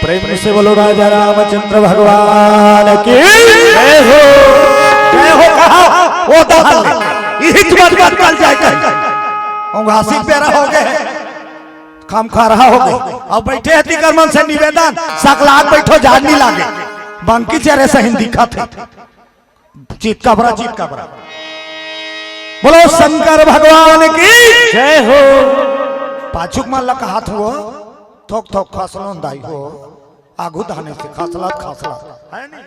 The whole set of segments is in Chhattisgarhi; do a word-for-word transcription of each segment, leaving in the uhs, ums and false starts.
प्रेम से बोलो राजा रामचंद्र भगवान की जय हो। जय हो कहा, वो दहल इही तुरंत बदल जाए कहीं। उंगासी पे रहोगे, खामखा रहा होगे। अब बैठे हती कर मन से निवेदन, सकलाक बैठो, जान नहीं लागे। बन की चेहरे सहिन दिखत है। चित काबरा, चित काबरा। बोलो शंकर भगवान की जय हो। पाछुक मन ला कहात हो, थोक थोक खसलोन दाई हो, आगू धाने से खसलत खसलत, है नी?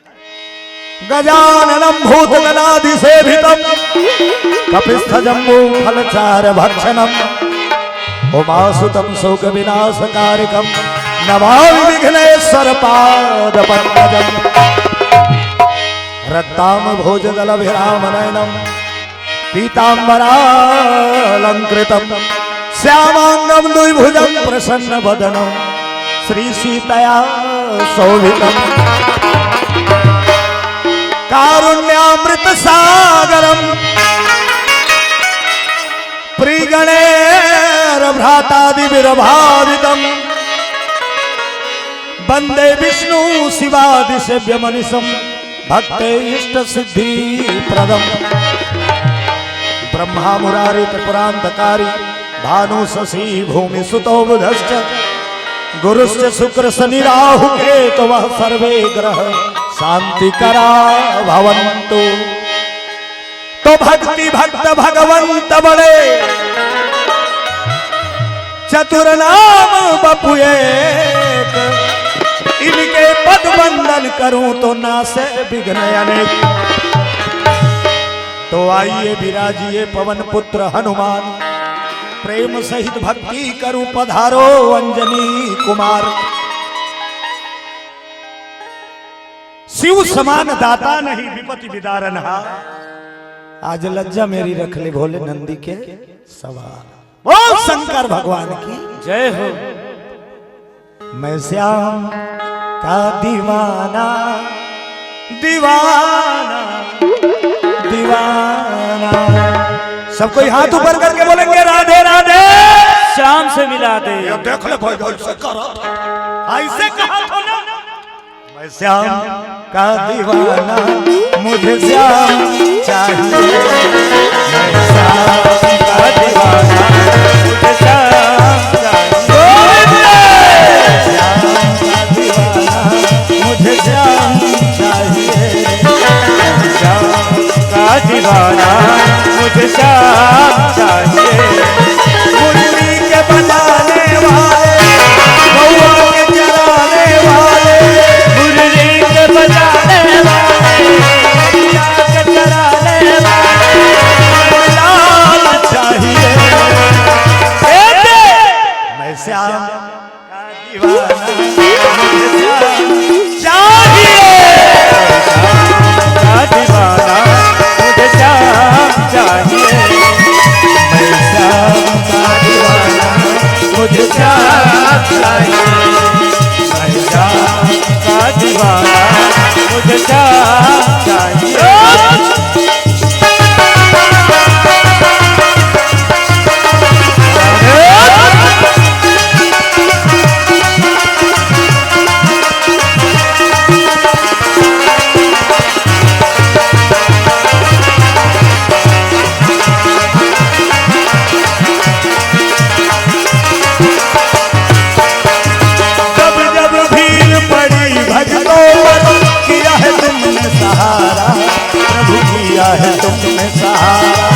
गजाननं भूतगणादिसेवितं कपित्थजम्बूफलचारभक्षणम् उमासुतं शोकविनाशकारकं नमामि विघ्नेश्वर पाद पंकजम। रक्तांभोज दल विराम नयनम पीतांबरालंकृतम श्यामांगम द्विभुजम प्रसन्न वदनम श्री सीतया शोभितम। कारुण्यामृत सागरम प्रियगणेर भ्रातादिविरभावितम वंदे विष्णु शिवादि सेव्य मनीषम भक्त इष्ट सिद्धि प्रदम। ब्रह्मा मुरारी त्रिपुरांतकारी भानु शशि भूमि सुतो बुधश्च गुरुश्च शुक्र शनि राहु केतवः सर्वे ग्रह शांति करा भवंतु। तो भक्ति भक्त भगवंत बड़े चतुर नाम बपु एक, इनके पद वंदन करूं तो नासे विघ्न अनेक। तो आइए विराजिए पवन पुत्र हनुमान, प्रेम सहित भक्ति करूं पधारो अंजनी कुमार। शिव समान दाता नहीं विपति विदारन हा। आज लज्जा मेरी रख ले भोले नंदी के सवार। बोल शंकर भगवान की जय हो। मैं श्याम का दीवाना, दीवाना, दीवाना। सब कोई हाथ ऊपर करके बोलेंगे, राधे राधे। श्याम से मिला दे। ये देख ले भाई, ऐसे करा था। ऐसे कहा था ना। मैं श्याम का दीवाना, मुझे श्याम चाहिए। मैं श्याम का दीवाना, मुझे श्याम चाहिए। श्याम का दीवाना, मुझे श्याम चाहिए। मैं श्याम का दीवाना, मुझे श्याम चाहिए। मुरली के बजाने वाले, गौआ के चराने वाले, मुरली के बजाने वाले, गौआ के चराने वाले, लाल चाहिए। ए दे, मैं श्याम का दीवाना, मुझे श्याम चाहिए। श्याम का दीवाना, मुझे श्याम चाहिए। मैं श्याम का दीवाना, मुझे श्याम चाहिए। मैं श्याम का दीवाना, मुझे श्याम चाहिए। जब जब भीड़ पड़ी भक्तों पर, किया है तुमने सहारा, प्रभु किया है तुमने सहारा।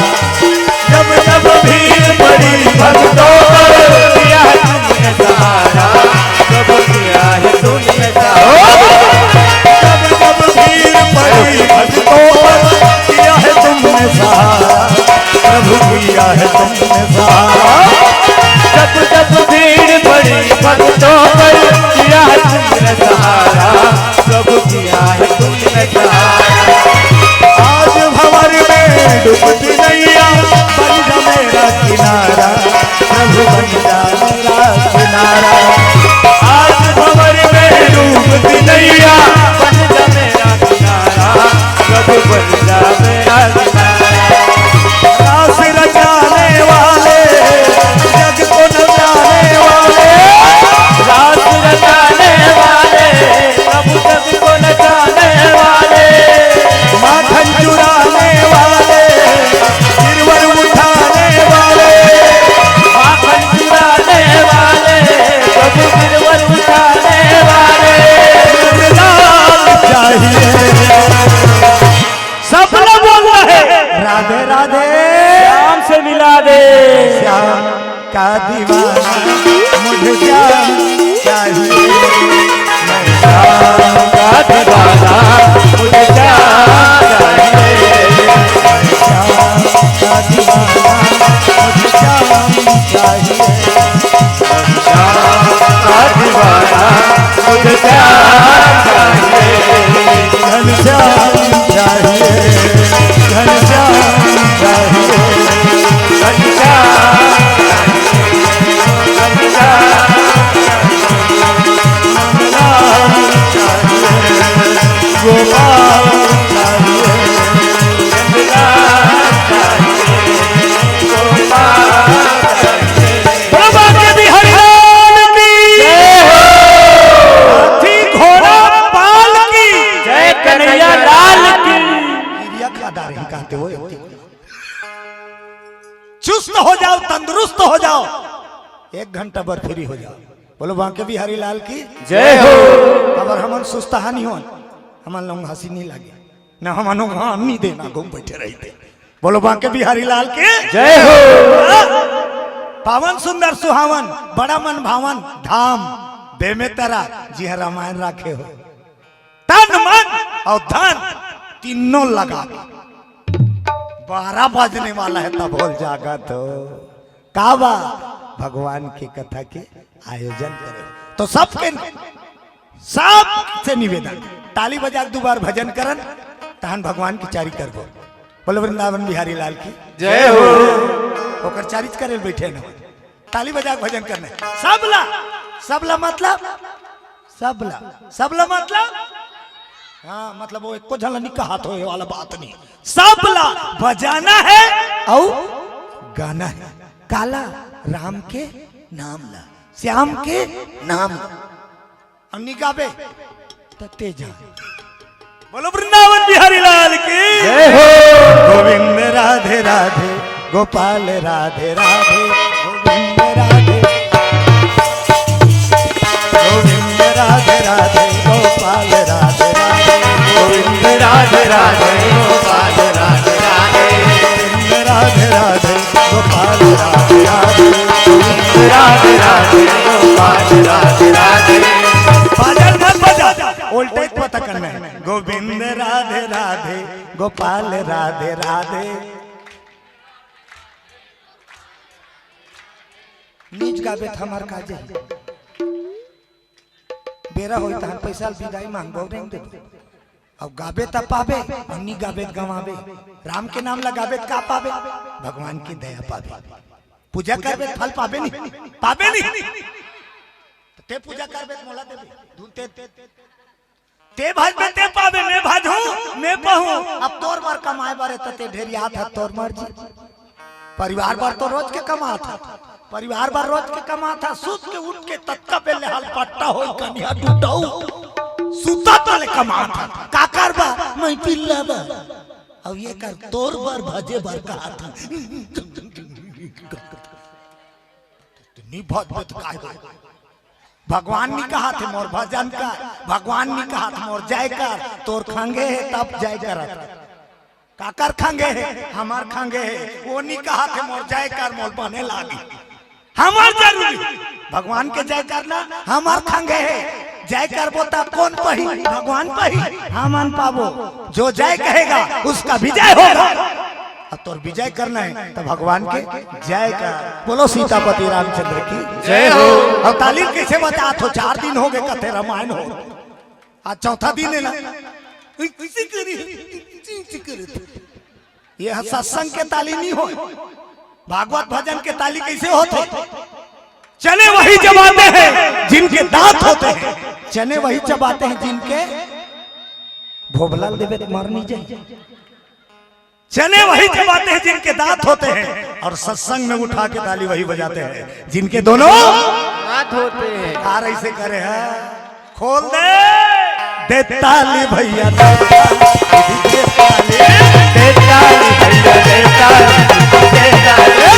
जब जब भीड़ पड़ी भक्तों पर, किया है तुमने सहारा, प्रभु किया है तुमने सहारा। जब जब भीड़ पड़ी भक्तों पर, किया है तुमने सहारा, प्रभु किया है तुमने सहारा। जब जब भीड़ पड़ी भक्तों पर, किया है तुमने सहारा, प्रभु किया है तुमने सहारा। आज भंवर में डूबती नैया, बन जा मेरा किनारा, प्रभु बन जा मेरा किनारा। आज भंवर में डूबती नैया, बन जा मेरा किनारा, प्रभु बन जा मेरा किनारा। रास रचाने वाले, जग को नचाने वाले, रास रचाने वाले, घनश्याम चाहिए, घनश्याम चाहिए, घनश्याम चाहिए, घनश्याम चाहिए, घनश्याम चाहिए, राम चाहिए, गोपाल चाहिए, घनश्याम चाहिए, गोपाल चाहिए। बोलो बांके बिहारी लाल की। जय हो। हाथी घोड़ा पाल की। जय कन्हैया लाल की। गिरिया खा डारे कहते हो। चुस्त हो जाओ, तंदुरुस्त हो जाओ, एक घंटा बर फ्री हो जाओ। बोलो बांके बिहारी लाल की। जय हो। अगर हमन सुस्त हानि होन, हमन लोग हंसी नहीं लागे, ना हमन लोग हाँ नहीं देना, घूम बैठे रहिते। बोलो बांके बिहारी लाल की। जय हो। पावन सुंदर सुहावन, बड़ा मन भावन धाम बेमेतरा, जिहाँ रामायण राखे हो। तन मन अउ धन तीनों लगा के बारह बजने वाला है, तब होल जागत हो। का बा? भगवान के कथा के आयोजन करे। तो सबके, सबसे निवेदन, ताली बजा के दू बार भजन करन, तहन भगवान की चारी करबो। बोलो वृंदावन बिहारी लाल की। जय हो। ओकर चारी करे बैठे न, ताली बजा के भजन करना है। सबला, सबला मतलब, सबला, सबला मतलब, हाँ, मतलब वो एको झन ला नहीं कहात हो, ये वाला बात नहीं। सबला बजाना है अउ गाना है। काला? राम के नाम ला, श्याम के नाम ला। अब नहीं गाबे, त ते जा। बोलो वृंदावन बिहारी लाल की। जय हो। गोविंद राधे राधे, गोपाल राधे राधे, गोविंद राधे, गोविंद राधे राधे, गोपाल राधे राधे, गोविंद राधे राधे, गोपाल राधे राधे, गोविंद राधे राधे, गोपाल राधे राधे, गोविंद राधे राधे, गोपाल राधे राधे। बाजा मत बजा, उल्टे पता करना है। गोविंद राधे राधे, गोपाल राधे राधे। नीच गाबे त हमर का जाही? बेरा होई तहन पैसा ल बिदाई मांगबो, रेंग देबो। अब गाबे त पाबे, अब नी गाबे त गंवाबे। राम के नाम ला गाबे त का पाबे? भगवान की दया पाबे। पूजा करबे त फल पाबे नहीं, पाबे नहीं। ते पूजा करबे त मोला देबे। धुन ते ते भजबे ते पाबे, मैं भजहूं, मैं पाहूं। अब तोर बर कमाए बर हे त ते ढेरियात ह, तोर मर्जी। परिवार बर तो रोज के कमात ह, परिवार बर रोज के कमात ह। सुत के उठ के ततका बेले हाल पट्टा होई, कनिहा टूटऊ, सुता तले कमात ह। काकर बर? मैं पिल्ला बर। अब ये कर, तोर बर भजे बर कहत ह। नी भजबे त काय होई? भगवान नी कहत हे मोर भजन कर, भगवान नी कहत मोर जय कर, तोर खंगे हे तब जय करत। काकर खंगे हे? हमर खंगे हे। वो नी कहत हे मोर जय कर, मोर बने लागी। हमर जरूरी भगवान के जय करना, हमर खंगे हे। जय करबो त कोन पही? भगवान पही, हमन पाबो। जो जय कहेगा उसका विजय होगा। अब तोर विजय करना है तो भगवान के जय कर। बोलो सीतापति रामचंद्र की जय हो। अब ताली कैसे बजात हो? चार दिन हो गए कथे रामायण हो, आज चौथा दिन है ना। कैसे करे? कैसे करे? ये ह सत्संग के ताली नहीं हो, भागवत भजन के ताली कैसे होते? चने वही चबाते हैं जिनके दांत होते हैं, चने वही चबाते हैं जिनके, भोभला ल देबे त मर नहीं जाए। चने वही चबाते हैं जिनके दांत होते हैं, और सत्संग में उठा के ताली वही बजाते हैं जिनके दोनों हाथ होते हैं। कार ऐसे करे हैं, खोल दे। दे ताली भैया, दे ताली, दे ताली, दे ताली भैया, दे ताली, दे ताली। दे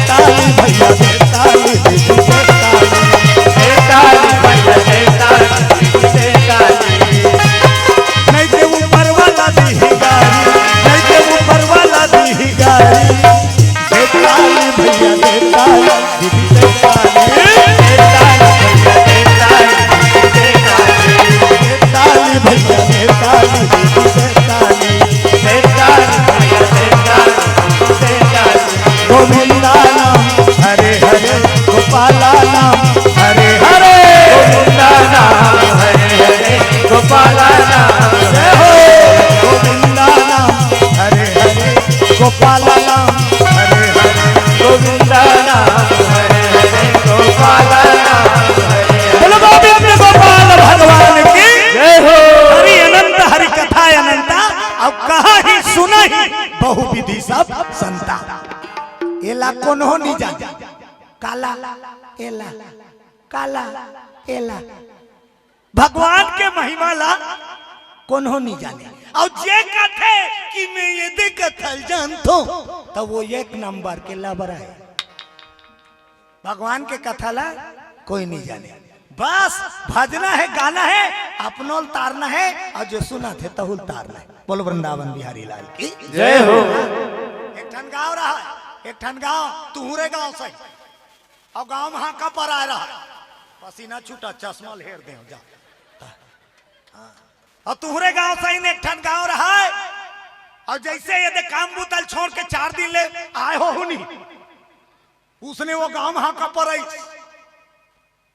ताली भैया, दे ताली, दे ताली। दे ताली भैया, दे ताली, दे ताली। नहीं ते ऊपर वाला दीही गारी, नहीं ते ऊपर वाला दीही गारी। दे ताली भैया, दे ताली, दीदी दे ताली। दे ताली भैया, दे ताली, दीदी दे ताली। दे ताली भैया, दे ताली, दीदी दे ताली। दे ताली भैया, दे ताली, दे ताली। अला, एला। भगवान के महिमा ला कोनो नहीं जाने। अउ जे कथे कि मैं ये दे कथा ल जानथों, त वो एक नंबर के लबरा हे। भगवान के कथा ला कोई नहीं जाने। बस भजना हे, गाना हे, अपनो ल तारना हे, अउ जो सुनथे तहू ल तारना हे। बोलो वृंदावन बिहारी लाल की जय हो। एक ठन गाँव रहा, एक ठन गाँव तुहरे गाँव सही, अउ गाँव म हाका पर आय रहा, पसीना छूटा, चश्मा ल हेर दे जा। अउ तुहरे गाँव सही न एक ठन गाँव रहा, अउ जइसे ये दे काम बूता ल छोड़ के चार दिन ले आय हो हुनी, उसने वो गाँव म हाका पर आई,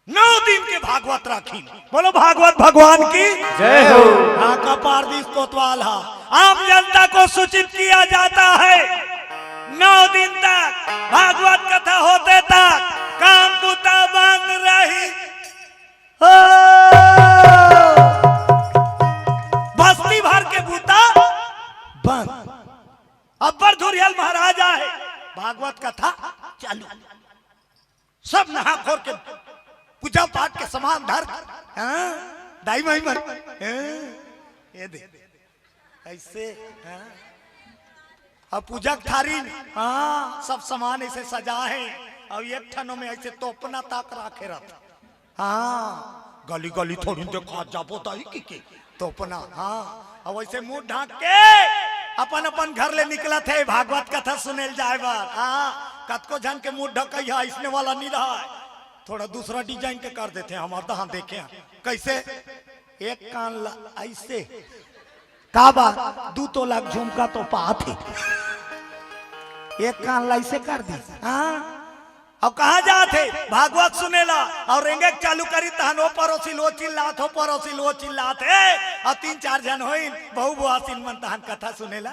नौ दिन के भागवत राखिन। बोलो भागवत भगवान की जय हो। हाका पार दिस कोतवाल हा। आम जनता को सूचित किया जाता है, नौ दिन तक भागवत कथा होते तक काम बूता बंद रही। ओ, बस्ती भर के बूता बंद। अब्बर धुरियल महाराज आहे, भागवत कथा चालू। सब नहा खोर के पूजा पाठ के सामान धर, हाँ, दाई माई मन, हाँ, ये दे, ऐसे, हाँ, अउ पूजा के थारी, हाँ, सब सामान ऐसे सजा हे, अउ एक ठनो में ऐसे तोपना तक राखे रहत। हाँ, गली गली थोड़ी देखा जाबो दाई की के, तोपना, हाँ। अउ वैसे मुंह ढांक के अपन अपन घर ले निकलत हे, भागवत कथा सुने ल जाए बर। हाँ, कतको झन के मुंह ढकई हा, इसने वाला नहीं रहा, थोड़ा दूसरा design के कर देथे। हमार दहान देखे हा, कैसे एक कान ला ऐसे, का बा, दू तोला के झुमका तो पात हे, एक कान ला ऐसे कर दी। हाँ, अउ कहाँ जात हे? भागवत सुने ला। अउ रेंगे के चालू करी तहन ओ परोसी ल ओ चिल्लात, ओ परोसी ल ओ चिल्लात हे। अउ तीन चार झन होइन, बहू बुआसिन मन तहन कथा सुने ला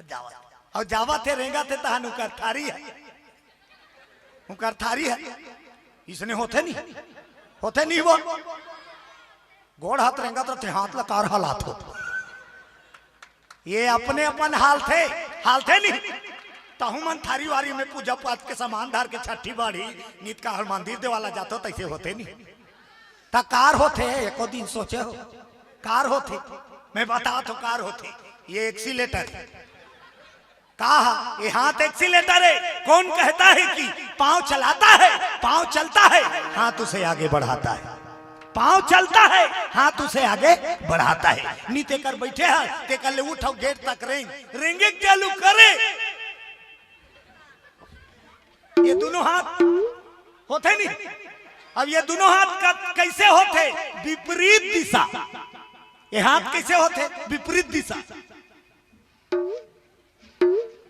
जावत। अउ जावत हे, रेंगत हे तहन उकर थारी हे। उकर थारी हे। इसने होथे नहीं? होथे नहीं वो? गोड़ हाथ रेंगत रथे, हाथ ला कार हलात हो। ये अपने अपन हालथे, हालथे नहीं। तहू मन थारी वारी में पूजा पाठ के सामान धर के छठी बाढ़ी, नित का हर मंदिर देवाला जातो, तैसे होथे नहीं। त कार होथे, एको दिन सोचे हो, कार होथे। मैं बतात हो कार होथे। ये accelerator हे। का हा? ये हाथ accelerator हे। कौन कहता है कि पाँव चलाता है, पाँव चलता है, हाथ उसे आगे बढ़ाता है। पाँव चलता है, हाथ उसे आगे बढ़ाता है। नी तेकर बैठे हे, तेकर ले उठ अउ gate तक रेंग, रेंगे के चालू करे। ये दोनों हाथ होथे नहीं? अब ये दोनों हाथ का कैसे होथे? विपरीत दिशा। ये हाथ कैसे होथे? विपरीत दिशा।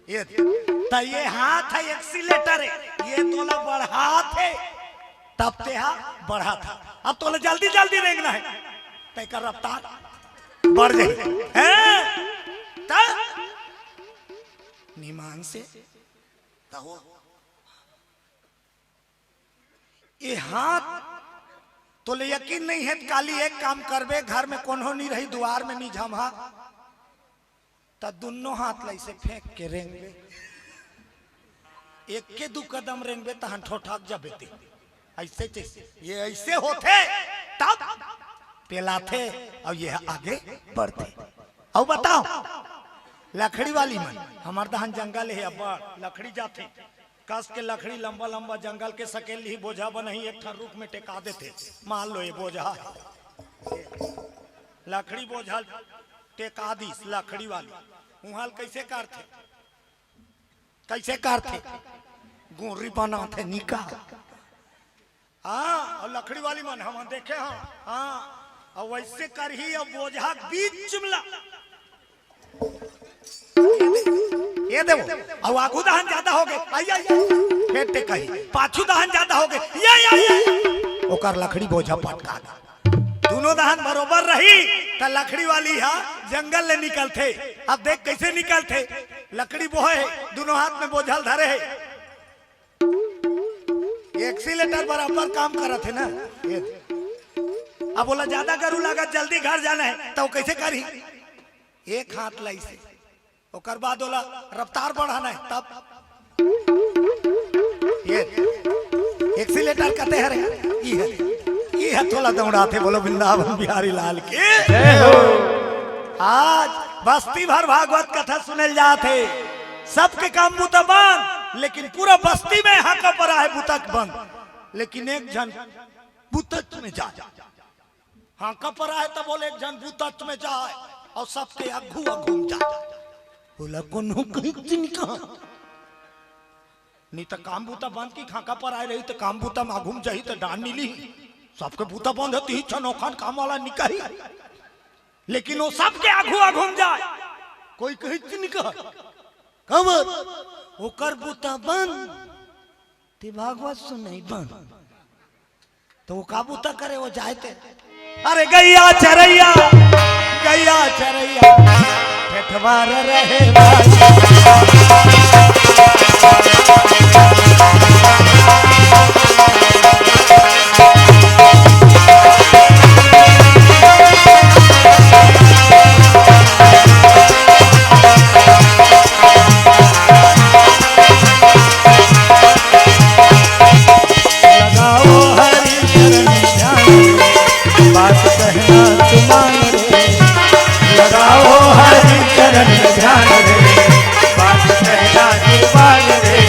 ये, त ये हाथ हे, accelerator हे, ये तोला बढ़ात हे, तब तेहा बढ़ात हे। अब तोला जल्दी जल्दी रेंगना हे, तेकर रफ्तार बढ़ जाही। हैं? त निमान से त हो। ये हाथ तोले यकीन नहीं हे, त काली एक काम करबे, घर में कोनो नहीं रही, दुआर में नहीं जमहा, त दुनो हाथ ला ऐसे फेंक के रेंगबे, एक के दू कदम रेंगबे, तहन ठोठाक जाबे ते। ऐसे जैसे ये ऐसे होथे, तब पेलाथे, अउ ये आगे बढ़थे। अउ बताओ, लकड़ी वाली मन, हमर दहन जंगल हे अब्बड़, लकड़ी जाथे, कस के लकड़ी लंबा लंबा जंगल के सकेल ही बोझा बनही, एक ठन रुख में टेका देथे। मान लो ये बोझा हे, लकड़ी बोझा टेका दिस लकड़ी वाली, उहाँ ल कैसे करथे? कैसे करथे? गोरी बनाथे निका। हाँ, अउ लकड़ी वाली मन हमन देखे हन। हाँ, अउ वैसे करही, अउ बोझा के बीच में ला। ये दे, ये दे वो। अउ आगू दहन जादा होगे, आई, आई, आई। फेर टेकही। पाछू दहन जादा होगे, ये, ये, ये। ओकर लकड़ी बोझा पटका दे। दुनो दहन बरोबर रही, त लकड़ी वाली हा जंगल ले निकलथे। अब देख कैसे निकलथे, लकड़ी बोहे हे, दुनो हाथ में बोझा ल धरे हे। Accelerator बराबर काम करत हे ना। ये। अब ओला जादा गरू लागत, जल्दी घर जाना हे, त वो कैसे करही? एक हाथ ला ऐसे, ओकर बाद ओला रफ्तार बढ़ाना हे, तब ये accelerator कते हरे, ई हरे। ये थोला दौड़ाथे, बोलो वृंदावन बिहारी लाल की। जय हो। आज बस्ती भर भागवत कथा सुनल जात हे, सबके काम बूता बंद, लेकिन पूरा बस्ती में हाका परा हे बूता के बंद, लेकिन एक झन बूता में जाय। हाका परा हे त बोले एक झन बूता में जाय, अउ सबके आघू आघू म जाय। बोला कोनो कहीं चिनका नहीं त काम बूता बंद की हाका परा हे रही त काम बूता म आघू म जाही त डांड नी लिही। सबके बूता बंद हे, तिही छनोखान काम वाला निकही, लेकिन वो सबके आघू आघू म जाय। कोई कहीं चिनका काबर ओकर बूता बंद, ते भागवत सुनई बंद। तो वो का बूता करे, वो जाय ते। अरे गैया चरैया, गैया चरैया, ठेठवार रहे भाई। लगाओ हरि चरण ध्यान रे, बात कहना तू मान रे। लगाओ हरि चरण ध्यान रे, बात कहना तू मान रे।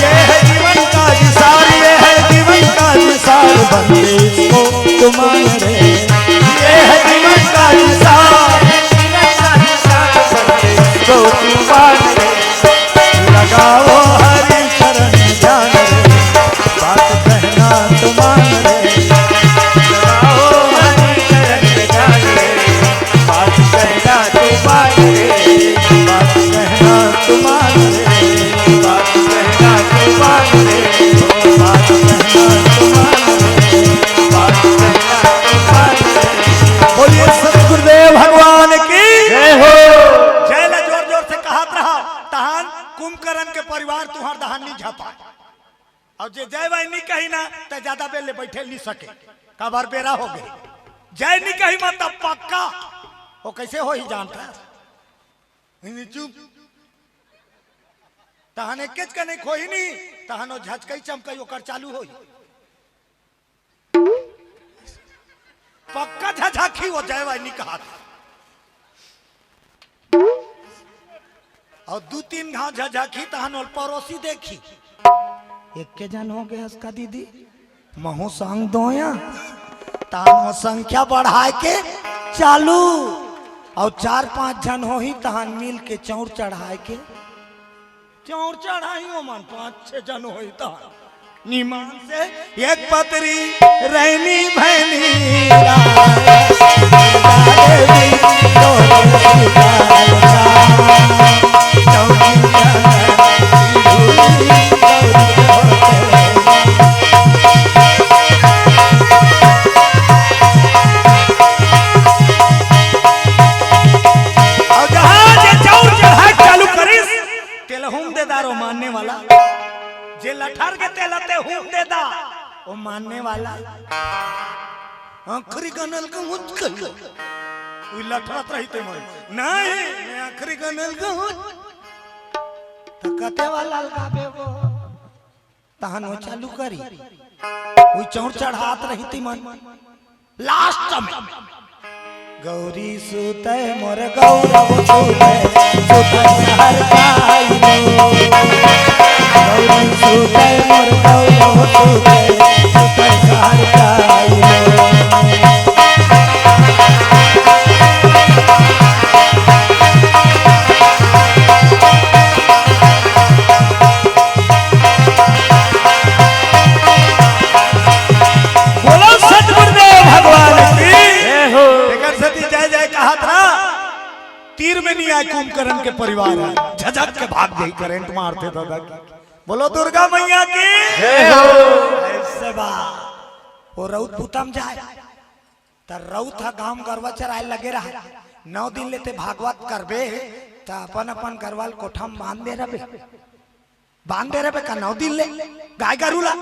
ये है जीवन का निसार, ये है जीवन का निसार, बंदे इसको तू मान रे। ये है जीवन का निसार, जीवन का निसार, बंदे इसको तू मान रे। लगाओ हरि चरण ध्यान रे, बात कहना तू मान रे। लगाओ हरि चरण ध्यान रे, बात कहना तू मान रे, बात कहना तू मान रे, बात कहना तू मान रे, बात कहना तू मान रे, बात कहना तू मान रे। बोलिए सतगुरुदेव भगवान की जय हो। जय ला जोर जोर से कहत रहा, तहान कुंभकर्ण के परिवार तुहार दहान नी झपा। अउ जे जय भाई नी कही ना, त ज्यादा बेर ले बैठे नी सके, काबर बेरा हो गई। जय नी कही मतलब पक्का, वो कैसे होही जानता? नहीं, चुप। तहान एकेच कने खोही नी, तहान वो झचकई चमकई ओकर चालू होही। पक्का झझाखी वो जय भाई नी कहत। अउ दू तीन घांव झझाखी तहान ओल परोसी देखी। एके झन हो गे हस का दीदी, महू संग दोया। तहान वो संख्या बढ़ाय के चालू, अउ चार पांच झन होही तहान मिल के चौर चढ़ाय के चौर चढ़ाही ओमन पांच छे झन होही त निमान से एक पतरी रैनी भैनी राय, देवी तोरे शिकार का, चौकी चढ़ी भूली गौरी होते। अउ जहां जे चौर चढ़ाय चालू करिस, तेला हूम दे दारो मानने वाला। जे लठर के तेला ते हूम दे दा, वो मानने वाला। आखिरी गनल का मुझ कहियो। वो लठरत रही ते मन। नहीं, मैं आखिरी गनल का हूं। तो कते वाला लगाबे वो? तहन वो चालू करी। वो चौर चढ़ात रही ते मन। लास्ट में गौरी सुतय मोर गौरव सुतय, सुतय सहर काई लो। गौरी सुतय मोर गौरव सुतय, सुतय सहर काई लो। बोलो सतगुरुदेव भगवान की। जय हो। एकर सेती जय जय कहत रहा। तीर में नहीं आय कुंभकर्ण के परिवार ह, झझक के भाग जाही, करंट मारथे दादा की। बोलो दुर्गा मैया की। जय हो। ऐसे बा, वो रउत बुता म जाय, त रउत ह गांव म गरवा चराय लगे रहय। नौ दिन ले ते भागवत करबे, त अपन अपन गरवा ल कोठा म बांध दे रहबे। बांध दे रहबे का नौ दिन ले गाय गरू ला?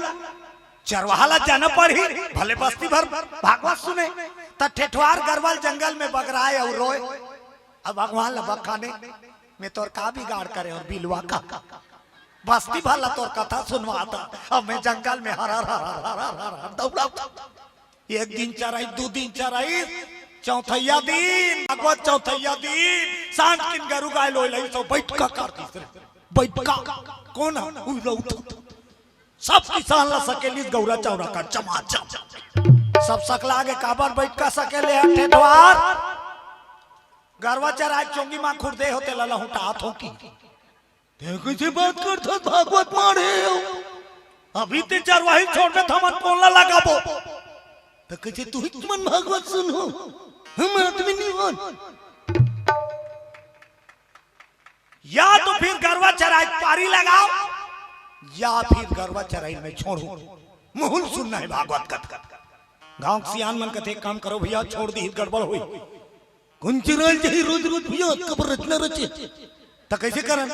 चरवाहा ला जाना पड़ही, भले बस्ती भर भागवत सुने। त ठेठवार गरवा ल जंगल में बगराय अउ रोय। अब भगवान ला बखाने, मैं तोर का बिगाड़ करे हंव बिलवा का? बस्ती भर ला तोर कथा सुनवात हंव, अब मैं जंगल में हर हर हर हर हर हर हर दौड़ावत हंव। एक दिन चराई, दू दिन चराई, चौथैया दिन, भागवत चौथैया दिन, सांझ किन गरु गाय लोय लही, सो बइठका कर दिस रे। बइठका। कोन ह? उ रउत। सब किसान ला सकेलिस गौरा चौरा का चमाचम। सब सकला गे, काबर बइठका सकेले ह ठेठवार? गरवा चराय चोंगी मा खुरदे हो, तेला लहुटात हो कि? ते कइसे बात करथस, भागवत माड़े हो? अभी ते चरवाही छोड़बे त हमन कोन ला लगाबो? त कइसे तुही मन भागवत सुनहू? हम आदमी नहीं होन। या तो फिर गरवा चराय पारी लगाव, या फिर गरवा चराय में छोड़हू। मुहुल सुनना हे भागवत कथा। गांव के सियान मन कथे, "काम करो भइया, छोड़ दिही त गड़बड़ होही।" कोन चराय ल जाही रोज रोज भइया, अतका बड़ रचना रचे। त कइसे करन?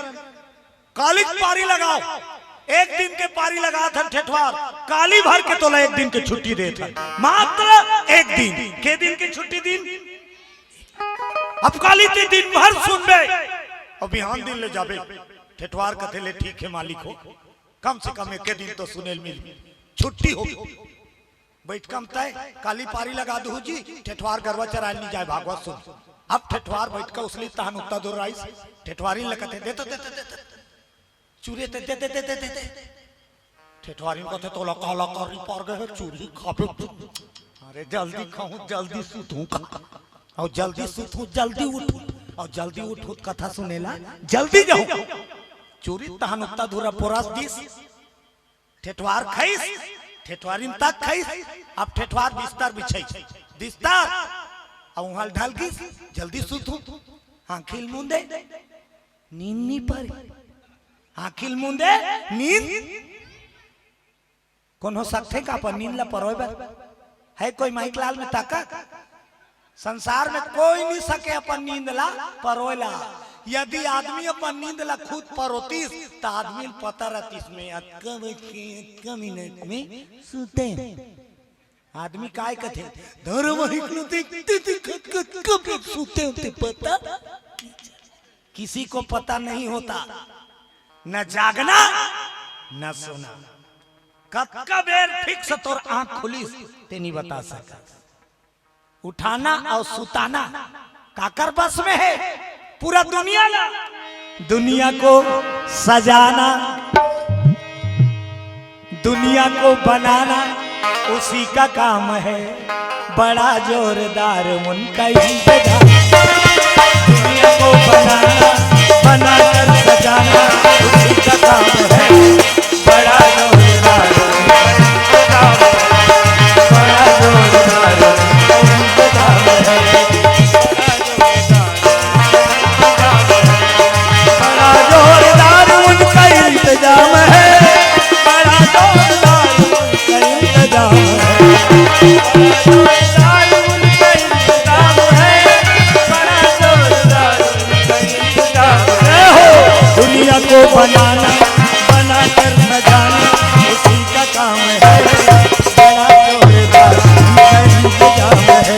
काली के पारी लगाव, एक दिन के पारी लगात हन ठेठवार, काली भर के तोला एक दिन के छुट्टी देत हन, मात्र एक दिन। के दिन के छुट्टी दिन? अब काली ते दिन भर सुनबे, अउ बिहान दिन ले जाबे। ठेठवार कथे, "ले ठीक हे मालिक हो, कम से कम एके दिन तो सुने ल मिल, छुट्टी हो।" बइठका म तय काली पारी लगा दूहू जी, ठेठवार गरवा चराय ल नी जाय, भागवत सुन। अब ठेठवार बइठका उसली तहन उत्ता दूर आइस, ठेठवारिन ल कथे, "दे तो, दे तो, दे तो।" चुरे ते दे, दे, दे, दे, दे, दे। ठेठवारिन कथे, "तोला काला करी पर गे हे, चुरी खाबे।" "अरे जल्दी खाहूं, जल्दी सुतहूं का? अउ जल्दी सुतहूं, जल्दी उठहूं, अउ जल्दी उठहूं त कथा सुने ला जल्दी जाहूं।" चुरी तहन उत्ता दूर पोरस दिस। ठेठवार खाइस, ठेठवारिन तक खाइस। अब ठेठवार बिस्तर बिछाइस, बिस्तर, अउ उहां ल ढल गिस, "जल्दी सुतहूं।" आंखी ल मूंदे, नींद नी परे। आंखी ल मूंदे, नींद। कोन हो सकथे का अपन नींद ला परोय बर? हे कोई माइक लाल में ताकत? संसार में कोई नी सके अपन नींद ला परोय ला। यदि आदमी अपन नींद ला खुद परोतिस, त आदमी ल पता रहतिस, "मैं अतका बज के अतका मिनट में सुते।" आदमी काय कथे, धारावाहिक ल देखते देखत कब सुते होते पता। किसी को पता नहीं होता, न जागना, न सोना। कतका बेर फिक्स तोर आंख खुलिस, ते नी बता सकस। उठाना अउ सुताना काकर बस में हे? पूरा दुनिया ला, दुनिया को सजाना, दुनिया को बनाना उसी का काम है, बड़ा जोरदार उनका इंतजाम। दुनिया को बनाना, बनाकर सजाना उसी का काम है, बड़ा जोरदार उनका इंतजाम है, बड़ा जोरदार उनका इंतजाम है। बड़ा जोरदार उनका इंतजाम है, बड़ा जोरदार उनका इंतजाम है, बड़ा जोरदार उनका इंतजाम है, बड़ा जोरदार उनका इंतजाम है। हो, दुनिया को बनाना, बनाकर सजाना, उसी का काम है। बड़ा जोरदार उनका इंतजाम है,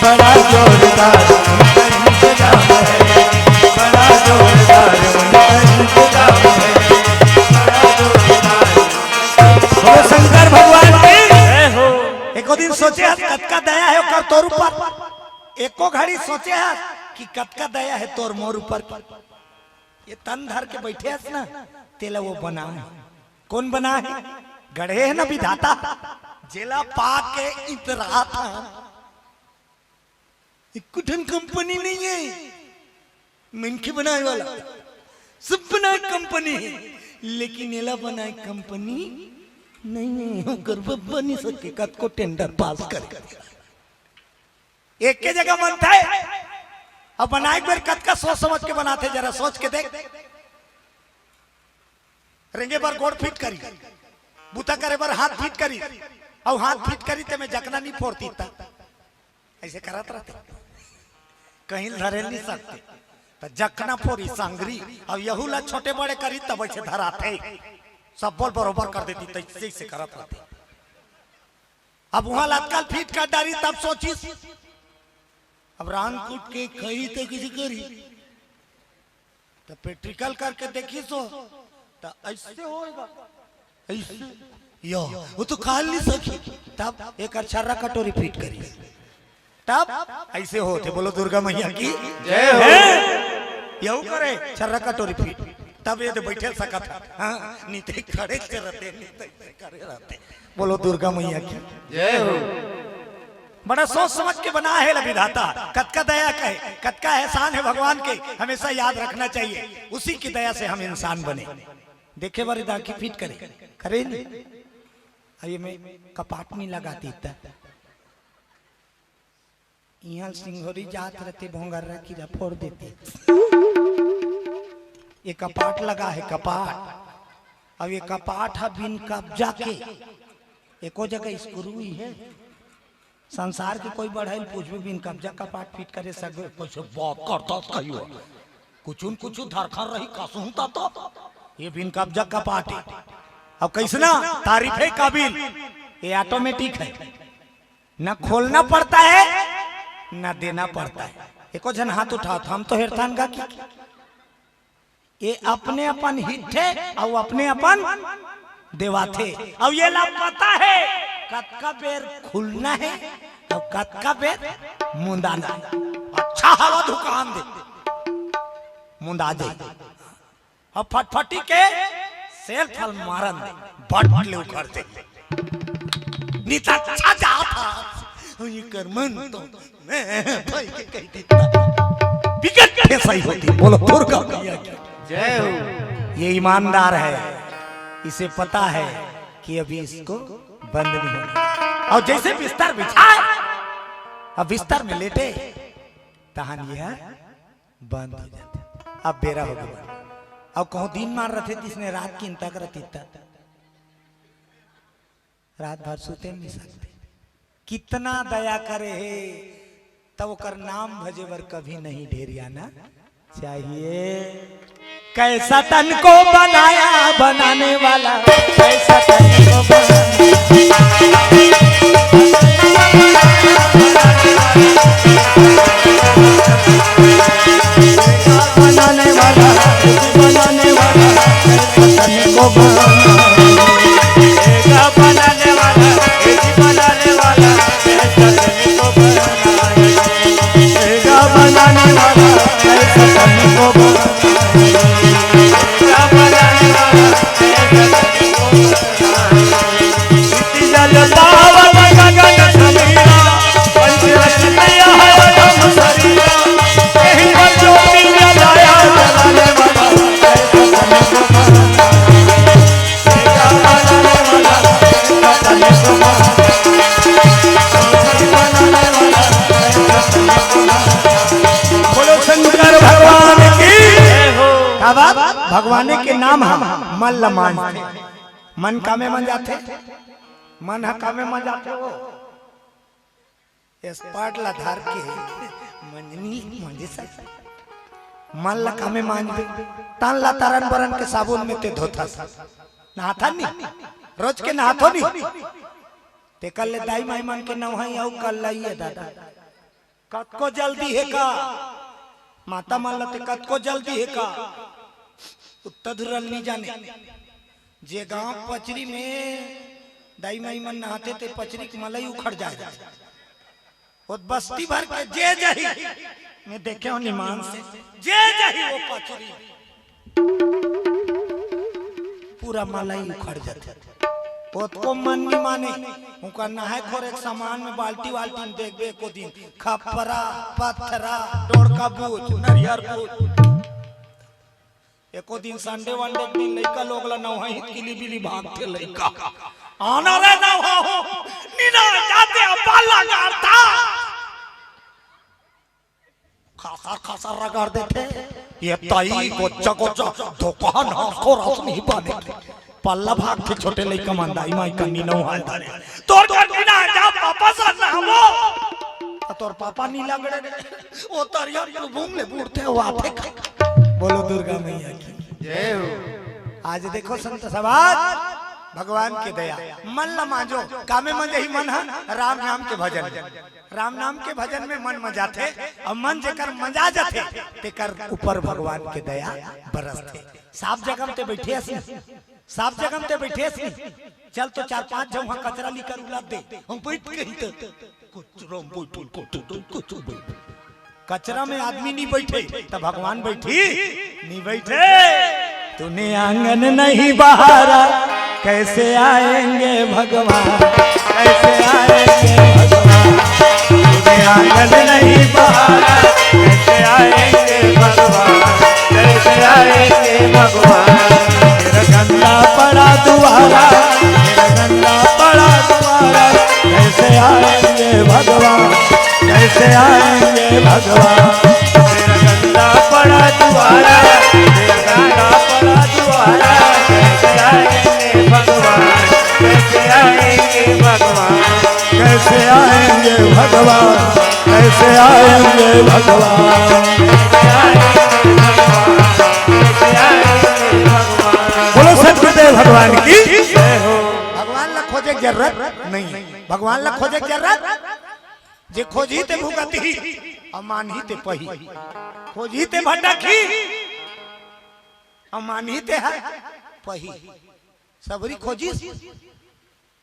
बड़ा जोरदार उनका इंतजाम है, बड़ा जोरदार उनका इंतजाम है, बड़ा जोरदार। बोलो शंकर भगवान की। जय हो। एको दिन सोचे हस कतका दया हे ओकर तोर ऊपर? एको घड़ी सोचे हस कि कतका दया हे तोर मोर ऊपर? ये तन धर के बइठे हस ना, तेला वो बनाय हे। कोन बनाय हे? गढ़े हे ना विधाता, जेला पा के इतरात हे। एको ठन कंपनी नइ हे मनखे बनाय वाला, सब बनाय कंपनी हे, लेकिन एला बनाय कंपनी नइ हे। ओकर बर बनी सके, कतको टेंडर पास करे। एके जगह बनथे। अब बनाय के बेर कतका सोच समझ के बनाथे, जरा सोच के देख। रेंगे बर गोड़ फिट करी, बूता करे बर हाथ फिट करी, अउ हाथ फिट करी ते में जकना नी फोरती त अइसे करत रहिथे, कहीं धरे नी सकते, त जकना फोरी संगरी, अउ यहू ला छोटे बड़े करी तब अइसे धराथे, सब्बो ल बरोबर कर देती, तइसे अइसे करत रहिथे। अब उहां ल अतका ल फिट कर डारी, तब सोचिस, अब रांध कूट के खाही त कइसे करही? त practical करके देखिस हो, त अइसे होय गा, अइसे। यो, वो तो खा नहीं सकी। तब एकर छर्रा कटोरी फिट करी। तब ऐसे होथे, बोलो दुर्गा मैया की जय हो। हैं? यहू करे, छर्रा कटोरी फिट। तब ये तो बैठे सकत हे। हाँ, नहीं ते खड़े से रहते, नहीं ते ऐसे करे रहते। बोलो दुर्गा मैया की जय हो। बड़ा सोच समझ के बना हे ला विधाता। कतका दया कहे, कतका एहसान हे भगवान के, हमेशा याद रखना चाहिए। उसी की दया से हम इंसान बने। देखे बार आँखी फिट करे, करे नहीं। अरे मैं कपाट नहीं लगाती त इहाँ सिंघोरी जात रहते, भोंगर्रा कीरा फोड़ देते। ये कपाट लगा हे, कपाट। अब ये कपाट हे बिन कब्जा के, एको जगह स्क्रू ही हे। संसार के कोई बढ़ई ल पूछबे, बिन कब्जा कपाट फिट करे सकबे? कैसे बात करता कहियो? कुछु न कुछु धरखर रही, कसहूं ता तो। ये बिन कब्जा कपाट हे। अब कैसना? तारीफे काबिल। ये ऑटोमेटिक हे, ना खोलना पड़ता है, ना देना पड़ता है। एको झन हाथ उठाओ, हम तो हेरथन गा कि ये अपने अपन हिथे अउ अपने अपन देवाथे। अउ ये ला पता हे कतका बेर खुलना हे अउ कतका बेर मुंदाना हे। अच्छा हवा दुकान दे, मुंदा दे। अब फटफटी के सेल फल मारन दे, बट ले उखड़ दे। नित अच्छा जात हे, ये कर मन तो मैं भाई के कह देता। बिकट के सही होती, बोलो दुर्गा मैया की जय हो। ये ईमानदार हे, इसे पता हे कि अभी इसको बंद नहीं होना। अउ जैसे बिस्तर बिछाए, अब बिस्तर में लेटे, तहन ये बंद हो जाथे। अब बेरा हो गे। अउ कहूं दिन मार रथे, तिसने रात किन तक रतिता रात भर सुते नहीं सकते। कितना दया करे हे, तब ओकर नाम भजे बर कभी नहीं ढेरियाना चाहिए। कैसा तन को बनाया बनाने वाला, कैसा तन को बनाने वाला, बनाने वाला, बनाने वाला, कैसा तन को बनाने वाला, बनाने वाला, बनाने वाला, बनाने वाला, ऐसा तन को बनाए। जल पावन गगन समीरा, पंचरत्न यह हम सरीरा, यही पर ज्योति जलाया जलाने वाला, ऐसा तन को बनाए। बोलो शंकर भगवान की। का बात? भगवान के नाम हे, मन ला मांजथे। मन कामे मन जाथे, मन ह कामे मन जाथे। वो स्पॉट ला धर के मंजनी मंजे सक मन ला कामे मांजबे। तन ला तरन बरन के साबुन में ते धोथस, नहाथन नहीं, रोज के नहाथो नहीं। तेकर ले दाई माई मन के नवहाई अउ कल्लई हे दादा। कतको जल्दी हे का? माता मन ला ते कतको जल्दी हे का? उत्तर धुरल नहीं जाने। जे गांव पचरी में दाई माई मन नहाथे ते पचरी के मलई उखड़ जाय। वो बस्ती भर के जे जही, मैं देखे हो निमान से, जे जही वो पचरी पूरा मलई उखड़ जाथे। ओतको मन नहीं माने। उनका नहाय खोरे के सामान में बाल्टी वाल्टी में देखबे एको दिन खपरा, पथरा, डोड़का बूच, नरियर बूच। एको दिन संडे वंडे के दिन लइका लोग ला नवहाही, किली बिली भागथे लइका। आना रे नवहा हो, नीना जाते अब्बा लगाता। खासर खासर रगड़ देथे। ये तई गोच्चा गोच्चा धोखा नास को रस नहीं बने। पल्ला भागथे छोटे लइका मन दाई माई कन्नी नवहाय धरे। तोर कन्नी ना जा पापा सन नहावो। त तोर पापा नहीं लगड़े रे। ओ तरिया प्रभुम ले बूड़थे, वो आथे का। बोलो दुर्गा मैया की जय हो। आज देखो संत समाज, भगवान के दया। मन ला मांजो, कामे मन यही मन हे, राम नाम के भजन। राम नाम के भजन में मन मजाथे, अउ मन जेकर मजा जाथे, तेकर ऊपर भगवान के दया बरसथे। साफ जगह में ते बैठे हसी, साफ जगह में ते बैठे सी। चल तो चार पांच झन उहाँ कचरा लिकर उलाद दे। हम बैठ गई तो कचरा में बैठल, कचरा में बैठल। कचरा में आदमी नहीं बैठे, तो भगवान बैठी? नहीं बैठे। तूने आंगन नहीं बहारा, कैसे आएंगे भगवान, कैसे आएंगे भगवान? तूने आंगन नहीं बहारा, कैसे आएंगे भगवान, कैसे आएंगे भगवान? मेरा गंदा पड़ा दुआरा, मेरा गंदा पड़ा दुआरा, कैसे आएंगे भगवान, कैसे आएंगे भगवान? मेरा गंदा पड़ा दुआरा, मेरा गंदा पड़ा दुआरा, कैसे आएंगे भगवान, कैसे आएंगे भगवान? कैसे आएंगे भगवान, कैसे आएंगे भगवान? बोलो सतगुरुदेव भगवान की जय हो। भगवान ला खोजे के जरूरत नहीं है। भगवान ला खोजे के जरूरत, जे खोजही ते भुगतही, अउ मानही ते पही। खोजही ते भटकही, अउ मानही ते ह पही। सबरी खोजिस,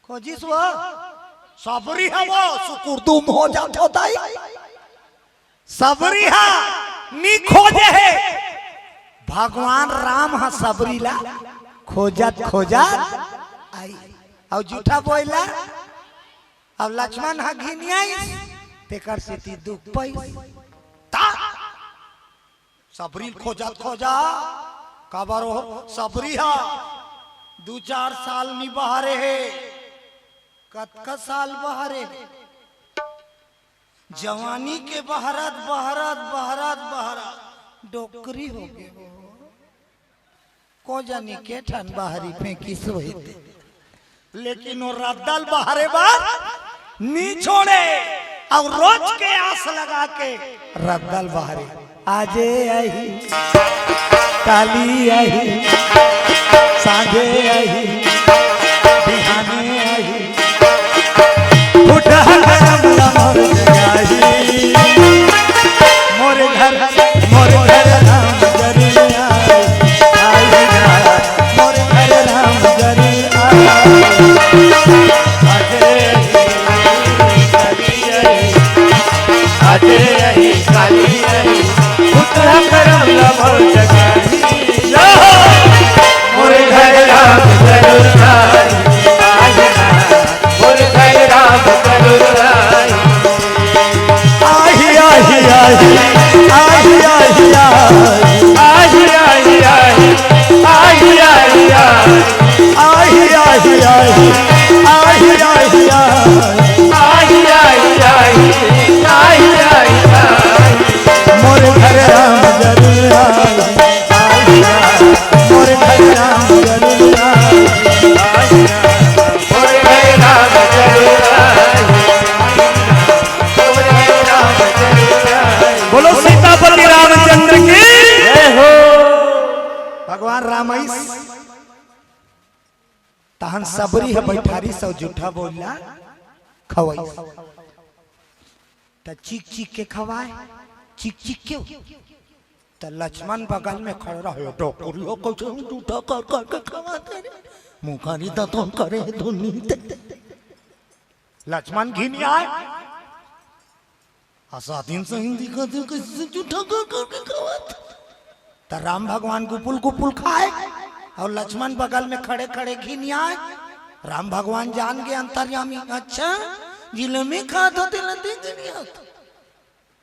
खोजिस वो, सबरी ह वो, सुकुरदुम हो जात होता ही। सबरी ह नी खोजे हे। भगवान राम ह सबरी ला खोजत खोजत आई। अउ झूठा बोइला, अब लक्ष्मण ह घिनियाइस, तेकर सेती दुख पइस। ता सबरी खोजत खोजत, काबर हो सबरी ह दू चार साल नी बहरे हे। कतका साल बहरे हे? जवानी के बहरत, बहरत, बहरत, बहरत डोकरी हो गे हो। को जानी के ठन बहरी फेंकिस होही ते। लेकिन वो रद्दा ल बहरे बर नी छोड़े, अउ रोज के आस लगा के रद्दा ल बहरे। आजे आही, काली आही, सांझे आही, बिहाने आही। फुटहा करम ला मोर जगाही। मोर घर, मोर घर राम जरूर आए। आए ना, मोर घर राम जरूर आए। आजे आही, काली आही, आजे आही, काली आही, फुटहा करम ला मोर जगाही। मोर घर राम जरूर आए। आए ना, मोर घर राम जरूर आए। आही, आही, आही, आही, आही, आही। आही, आही, आही, आही, आही, आही। आही, आही, आही, आही, आही, आही। आही, आही, आही, आही, आही, आही। मोर घर राम जरूर आए। आही, आही, मोर घर राम जरूर आए। आही, आही, मोर घर राम जरूर आए। बोलो सीतापति रामचंद्र की जय हो। भगवान राम आइस, तहन सबरी ह बइठारिस अउ जूठा बोइला खवइस। त चीख चीख के खवाय, चीख चीख के। त लक्ष्मण बगल में खड़े रहे, "डोकरी हो, कइसे हम जूठा कर कर के खवात हे रे? मुखारी दतोन करे हे धुनी ते।" लक्ष्मण घिनियाय, "असादिन सही दिखत हे, कइसे जूठा कर कर के खवात?" त राम भगवान गुपुल गुपुल खाय अउ लक्ष्मण बगल में खड़े खड़े घिनियाय। राम भगवान जान गे अंतर्यामी, "अच्छा, जिला में खात होते लते घिनियात।"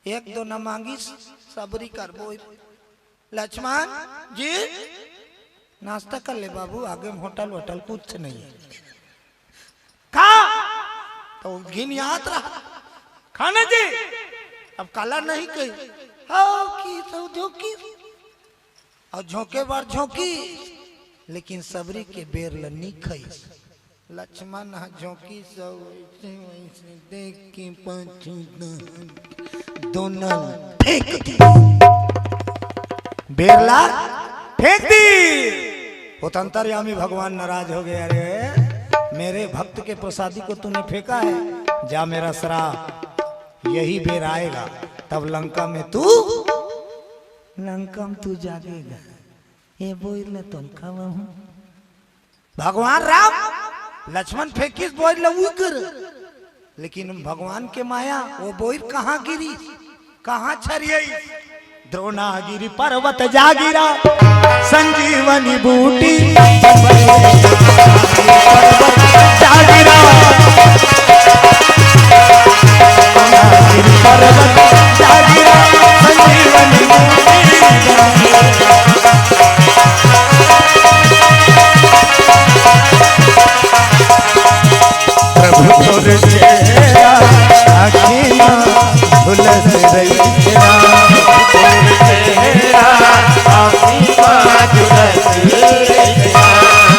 एक दो न मांगिस, सबरी करबो। लक्ष्मण जी, नाश्ता कर ले बाबू, आगे में होटल वोटल कुछ नहीं है। का? तो घिनियात रहा। खाना जी, अब काला नहीं कही। हाँ, की सब झोंकी। अउ झोंके बर झोंकी, लेकिन सबरी के बेर ल नी खइस। लक्ष्मण ह झोंकिस अउ वइसे वइसे देख के पाछू डहन दोनों फेंक दिस। बेर ला फेंक दिस। वो त अंतर्यामी भगवान नाराज हो गए, "अरे, मेरे भक्त के प्रसादी को तूने फेंका है, जा मेरा श्राप, यही बेर आएगा, तब लंका में तू, लंका में तू जागेगा।" ए बोइर ल तोन खवाहूं। भगवान राम, लक्ष्मण फेंकिस बोइर ल उइकर, लेकिन भगवान के माया, वो बोइर कहाँ गिरी, कहाँ छरियई? द्रोणागिरी पर्वत जागिरा, संजीवनी बूटी पर्वत जागिरा। द्रोणागिरी पर्वत जागिरा, संजीवनी बूटी। प्रभु तोर चेहरा आँखी मा झुलस रहिथे ना। तोर चेहरा आँखी मा झुलस रहिथे ना।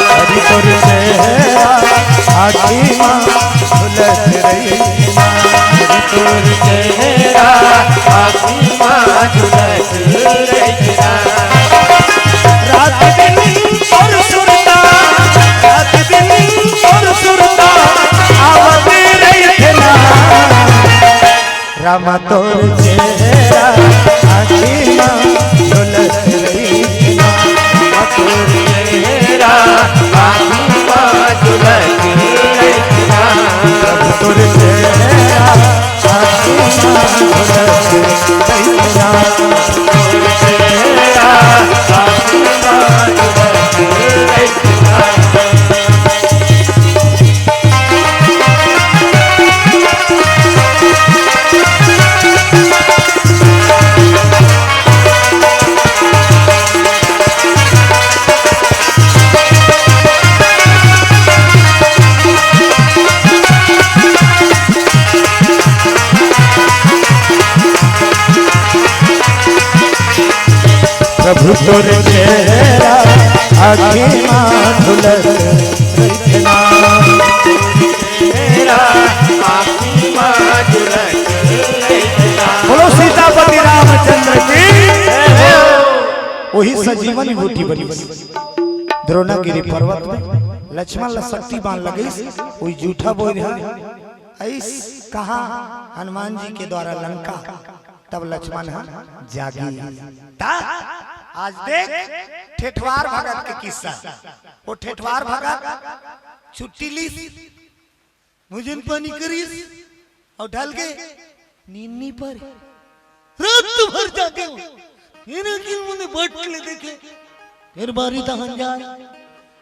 हरि तोर चेहरा आँखी मा झुलस रहिथे ना। हरि तोर चेहरा आँखी मा झुलस रहिथे ना। रात दिन तोर सुरता, रात दिन तोर सुरता आवत रहिथे ना। रामा तोर चेहरा आँखी मा झुलस रहिथे ना। रामा तोर चेहरा आँखी मा झुलस रहिथे ना। तोर चेहरा प्रभु तोर चेहरा आँखी मा झुलस रहिथे ना। चेहरा आँखी मा झुलस रहिथे ना। बोलो सीतापति रामचंद्र की। वही संजीवनी बूटी बनिस। द्रोणागिरी पर्वत में लक्ष्मण ला शक्ति बाण लगिस, वही जूठा बोइर ह। अइस कहा हनुमान जी के द्वारा लंका, तब लक्ष्मण ह जागी। त आज देख ठेठवार भगत के किस्सा। वो ठेठवार भगत छुट्टी लिस, भोजन पानी करिस अउ ढल गे, नींद नइ परे। रात भर जागे हो। फिर एक दिन मुझे बट ले देखे, फिर बारी तहन जाए,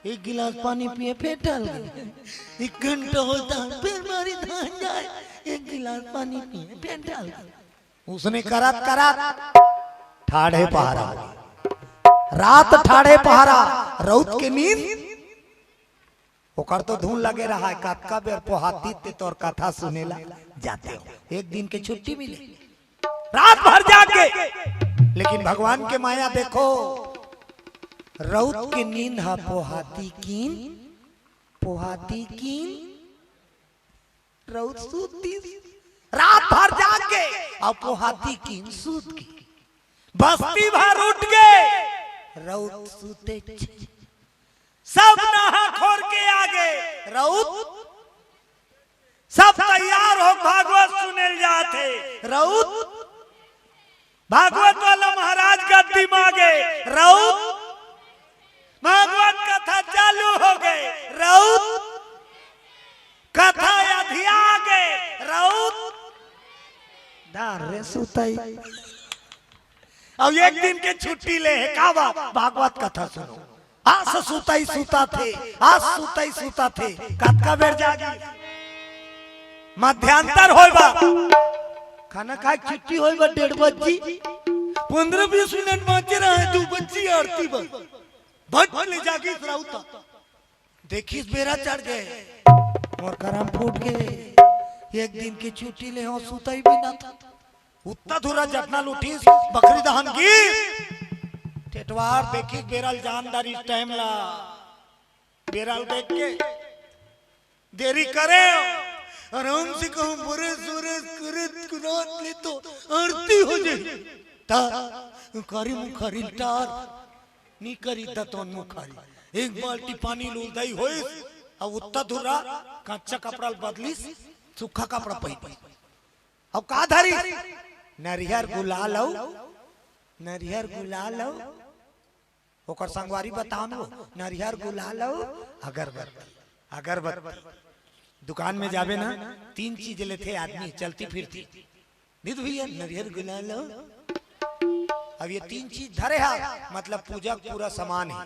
एक गिलास पानी पिए, फिर ढल गे। एक घंटा होता है, फिर बारी तहन जाए, एक गिलास पानी पिए, फिर ढल गे। उसने करत करत ठाढ़े पहरा हो गे। रात ठाढ़े पहरा, रउत के नींद ओकर तो धुन लगे रहा है, कतका बेर पोहाती ते तोर कथा सुने ला जाते हो। एक दिन के छुट्टी मिले, रात भर जाग के, लेकिन भगवान के माया देखो, रउत के नींद ह पोहाती कीन, पोहाती कीन, रउत सूती, रात भर जाग के, अउ पोहाती कीन सूत के, बस्ती भर उठ के, रउत सूते छे। सब नहा खोर के आगे रउत, सब तैयार हो, भागवत सुनेल जात हे। रउत, भागवत वाला महाराज गद्दी मागे। रउत, भागवत कथा चालू हो गे। रउत, कथा अधिया गे। रउत, डार रे सुतई। अब एक दिन के छुट्टी ले हे, का बा? भागवत कथा सुनो। आस सुतई सुता थे, आस सुतई सुता थे, कतका बेर जागी? मध्यांतर होय बा, खाना खाए के छुट्टी होय बा डेढ़ बज्जी, पंद्रह बीस मिनट बाँचे रहे, दू बज्जी आरती बा, बट ले जागी रउत। देखिस बेरा चढ़ गे, मोर करम फूट गे, एक दिन के छुट्टी ले हो, सुतई भी ना था। उत्ता धुरा जटना लुटिस, बखरी दहन की। ठेठवार देखिस बेरा ल जान डारिस टाइम ला। बेरा ल देख के देरी करे, आराम से कहूँ, बरस, बरस, करत, कुनात ले तो आरती हो जाए। ता, कारी मुखारी टार, नी करी दतवन मुखारी। एक बाल्टी पानी लुलदई होइस, अब उत्ता धुरा कच्चा कपड़ा ल बदलिस, सूखा कपड़ा पहिनिस। अब का धरिस? नरियर गुलाल अउ, नरियर गुलाल अउ ओकर संगवारी बताओ न, नरियर गुलाल अउ अगरबत्ती। अगरबत्ती दुकान में जाबे ना, तीन चीज लेथे आदमी चलती फिरती। नहीं तो भैया, नरियर गुलाल अउ, अब ये तीन चीज धरे हा, मतलब पूजा के पूरा सामान हे।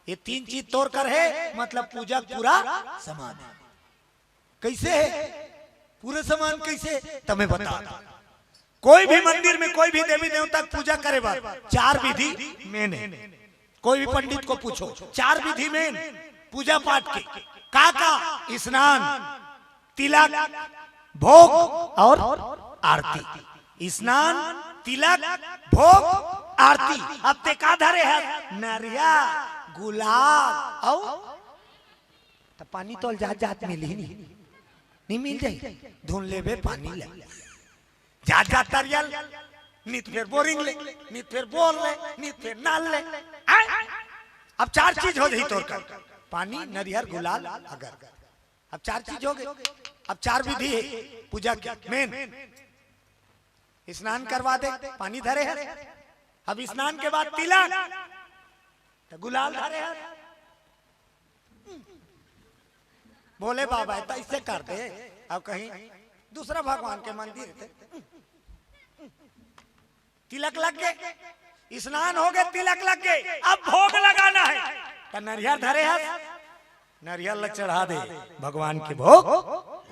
ये तीन चीज तोर कर हे, मतलब पूजा के पूरा सामान हे। कैसे हे पूरा सामान, कैसे, तमे बता। कोई भी मंदिर में कोई भी देवी देवता के पूजा करे बर चार विधि मेन हे। कोई भी पंडित को पूछो, चार विधि मेन पूजा पाठ के, का का? स्नान, तिलक, भोग अउ आरती। स्नान, तिलक, भोग, आरती। अब ते का धरे हस? नरियर, गुलाल अउ त पानी तोल जात जात मिलही नहीं, नहीं मिल जाही। धुन लेबे पानी ले, जात जात तरिया ले, नित फेर बोरिंग ले, नित फेर बोर ले, नित फेर नल ले। आय? अब चार चीज हो जाही तोर कर, पानी, नरियर, गुलाल, अगर। अब चार चीज हो गई। अब चार विधि हे पूजा के मेन। स्नान करवा दे, पानी धरे हस। अब स्नान के बाद तिलक, त गुलाल धरे हस। बोले बाबा, त ऐसे कर दे। अब कहीं दूसरा भगवान के मंदिर थे, तिलक लग गे, स्नान हो गे, तिलक लग गे, अब भोग लगाना हे। त नरियर धरे हस, नरियर ल चढ़ा दे, भगवान के भोग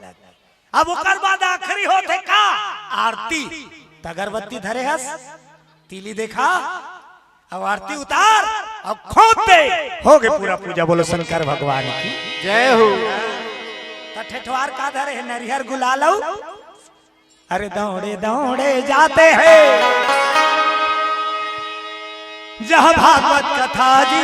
लग गे। अब ओकर बाद आखिरी होथे का? आरती। त अगरबत्ती धरे हस, तिली देखा, अब आरती उतार, अब खोंट दे, हो गे पूरा पूजा। बोलो शंकर भगवान की जय हो। त ठेठवार का धरे हे? नरियर गुलाल अउ अरे दौड़े दौड़े जाते हैं जहाँ भागवत कथा जी।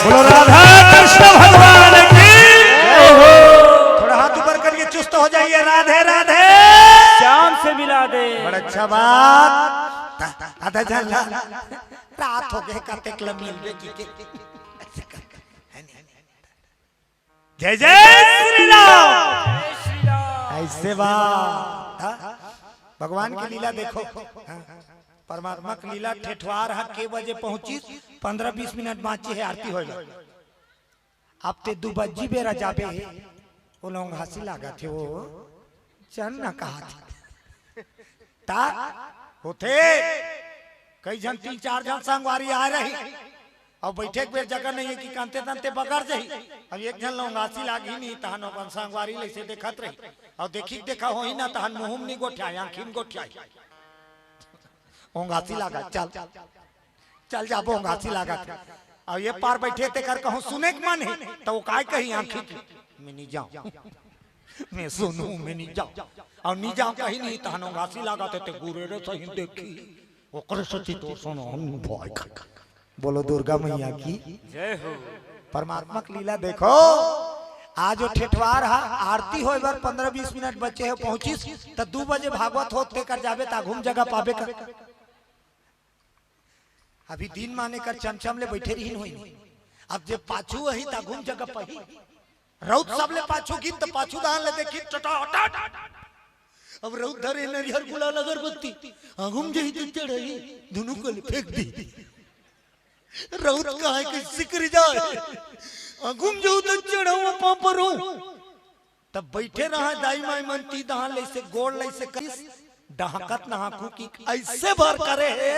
बोलो राधा कृष्ण भगवान की। थोड़ा हाथ ऊपर करके चुस्त हो जाइए। राधे राधे। श्याम से मिला दे। बड़ा अच्छा बात। आधा झन ला रात हो गे, कतेक ल मिलबे की के। जय जय श्री राम। ऐसे बात। हाँ? भगवान की लीला देखो। हाँ? परमात्मा की लीला। ठेठवार हा के बजे पहुंचिस? पंद्रह बीस मिनट बांचे हे आरती होय बर। अब ते दू बज्जी बेरा जाबे, वो लोग हंसी लागत हे, वो चल ना कहा था। ता होथे, कई झन, तीन चार झन संगवारी आए रही, अब बैठे के बेर जगह नहीं हे कि कांते तंते बगर जाही। अब एक झन लोग हंसी लागी नहीं, तहन अपन संगवारी लइसे देखत रही, अब देखी के देखा होही ना, तहन मुंह में नहीं गोठियाई, आंखी में गोठियाई। ओंघासी लागत, चल, चल जाबो, ओंघासी लागत। अब ये पार बैठे तेकर कहूँ सुने के मन हे, त वो काय कही आंखी की, "मैं नहीं जाऊँ, मैं सुनूँ, मैं नहीं जाऊँ।" और नहीं जाऊँ कही नहीं, तहन ओंघासी लागत हे, ते गुरेरे सही देखी, ओकरे से चितो सुनो, हम भाई। बोलो दुर्गा मैया की जय हो। परमात्मा की लीला देखो, आज वो ठेठवार हा, आरती होय बर पंद्रह बीस मिनट बचे हे, पहुंचिस त दू बजे भागवत होत तेकर जाबे त घूम जगह पाबे का। अभी दिन माने कर चमचम ले बैठे रहिन होई नहीं। अब जे पाछू अही त घूम जगह पही। रउत सबले पाछू गिन त पाछू दान ले देखी टटाटट। अब रउत धरे नरियर गुलाल अगरबत्ती, आगू म जही त चढ़ई, दुनू कले फेंक दी। रउत कहे कि सिकरी जाए, आगू म जहू त चढ़ऊ पाँव परऊ। तब बइठे रहा दाई माई मन, ती दहां ले से गोड़ ले से करिस, डहकत नहाकू कि अइसे भर करे हे,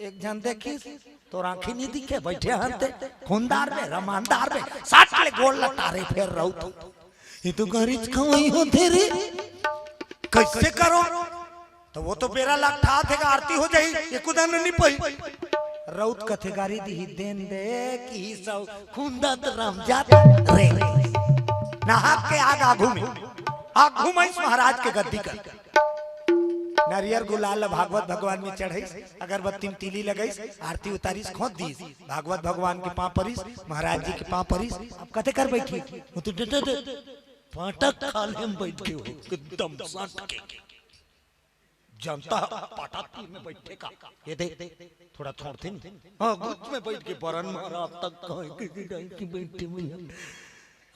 एक झन देखिस, तोर आँखी नइ दिखे, बइठे हन ते, खूनदार बे, रमानदार बे, सट ले गोड़ ल टारे फेर रउत। ये तो गरीच खवई होथे रे, कइसे करो? त वो तो बेरा लकठात हे, आरती हो जाही, एको दाना नइ पही। रउत कथे गारी दिही, देन दे, किही सव, खून दात राम जात रे। नहाक के आग आघू में, आघू में महाराज के गद्दी कर। नरियर गुलाल ल भागवत भगवान में चढ़इस, अगरबत्ती म तीली लगइस, आरती उतारिस, खोंच दीस। भागवत भगवान के पाँव परिस, महाराज जी के पाँव परिस। अब कथे कर बइठी, वो तो डटे दे, फाटक खाल्हे म बइठ गे हो, एकदम सट के। जनता ह पाटा तीर में बइठे का, ये दे, थोड़ा छोड़थे नी। हाँ, गुच में बइठ के बरन महाराज तक कहे कि, कि डांकी बइठे भैया।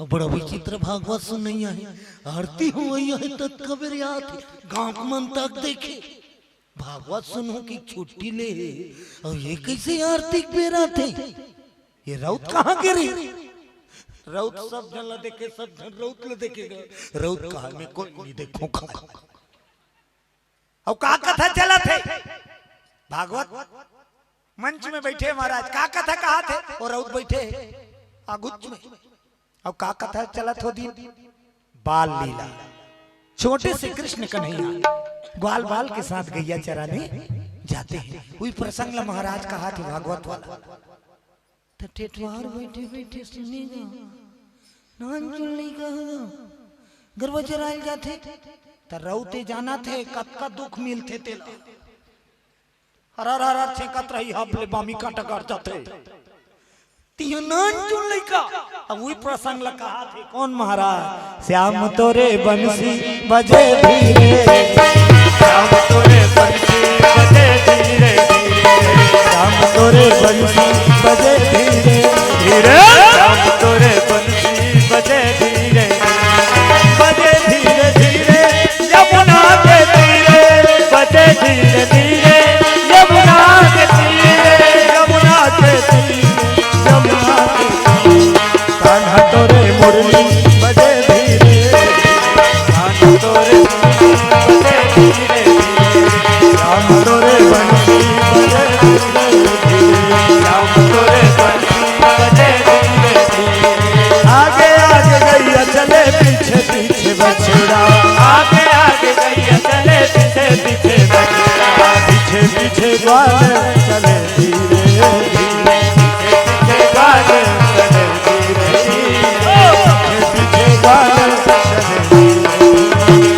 अब बड़ा विचित्र भागवत सुनइया हे, आरती होवइया हे, ततका बेर आथे, गाँव के मन तक देखे। भागवत सुनहूं कि छुट्टी ले हे, अउ ये कइसे आरती के बेर आथे? ये रउत कहाँ के रे? रउत सब झन ला देखे, सब झन रउत ला देखे गा। रउत कहा, मैं कोई नइ देखों का। अउ का कथा चलत हे? भागवत मंच में बइठे महाराज, का कथा कहत हे? अउ रउत बइठे हे आगुच में। अउ का कथा चलत हो दीन? बाल लीला। छोटे से कृष्ण कन्हैया ग्वाल बाल के साथ गैया चराने जाते हैं। उही प्रसंग ला महाराज कहत हे भागवत वाला। त ठेठवार बइठे बइठे सुने गा, नानचुन लइका हो, गरवा चराय ल जाथे, त रउत ए जानत हे कतका दुख मिलथे तेला। हरर हरर छेंकत रही, हब ले बामी काटा कर जाथे। तिहा नानचुन लइका, अब उही प्रसंग ल कहत हे। कौन महाराज? श्याम तोरे बंसी बजे धीरे, श्याम तोरे बंसी बजे धीरे धीरे, श्याम तोरे बंसी बजे धीरे धीरे, श्याम तोरे बंसी बजे धीरे, बजे धीरे धीरे यमुना के तीरे, बजे धीरे धीरे यमुना के तीरे, यमुना के तीरे, यमुना के तीरे। कान्हा तोरे मुरली बजे धीरे, कान्हा तोरे मुरली बजे धीरे, श्याम तोरे बंसी बजे धीरे, श्याम तोरे बंसी बजे धीरे धीरे। आगे आगे गैया चले, पीछे पीछे बछड़ा, आगे आगे गैया चले, पीछे पीछे बछड़ा, पीछे पीछे ग्वाल चले धीरे धीरे, पीछे पीछे ग्वाल चले धीरे धीरे, पीछे पीछे ग्वाल चले धीरे धीरे,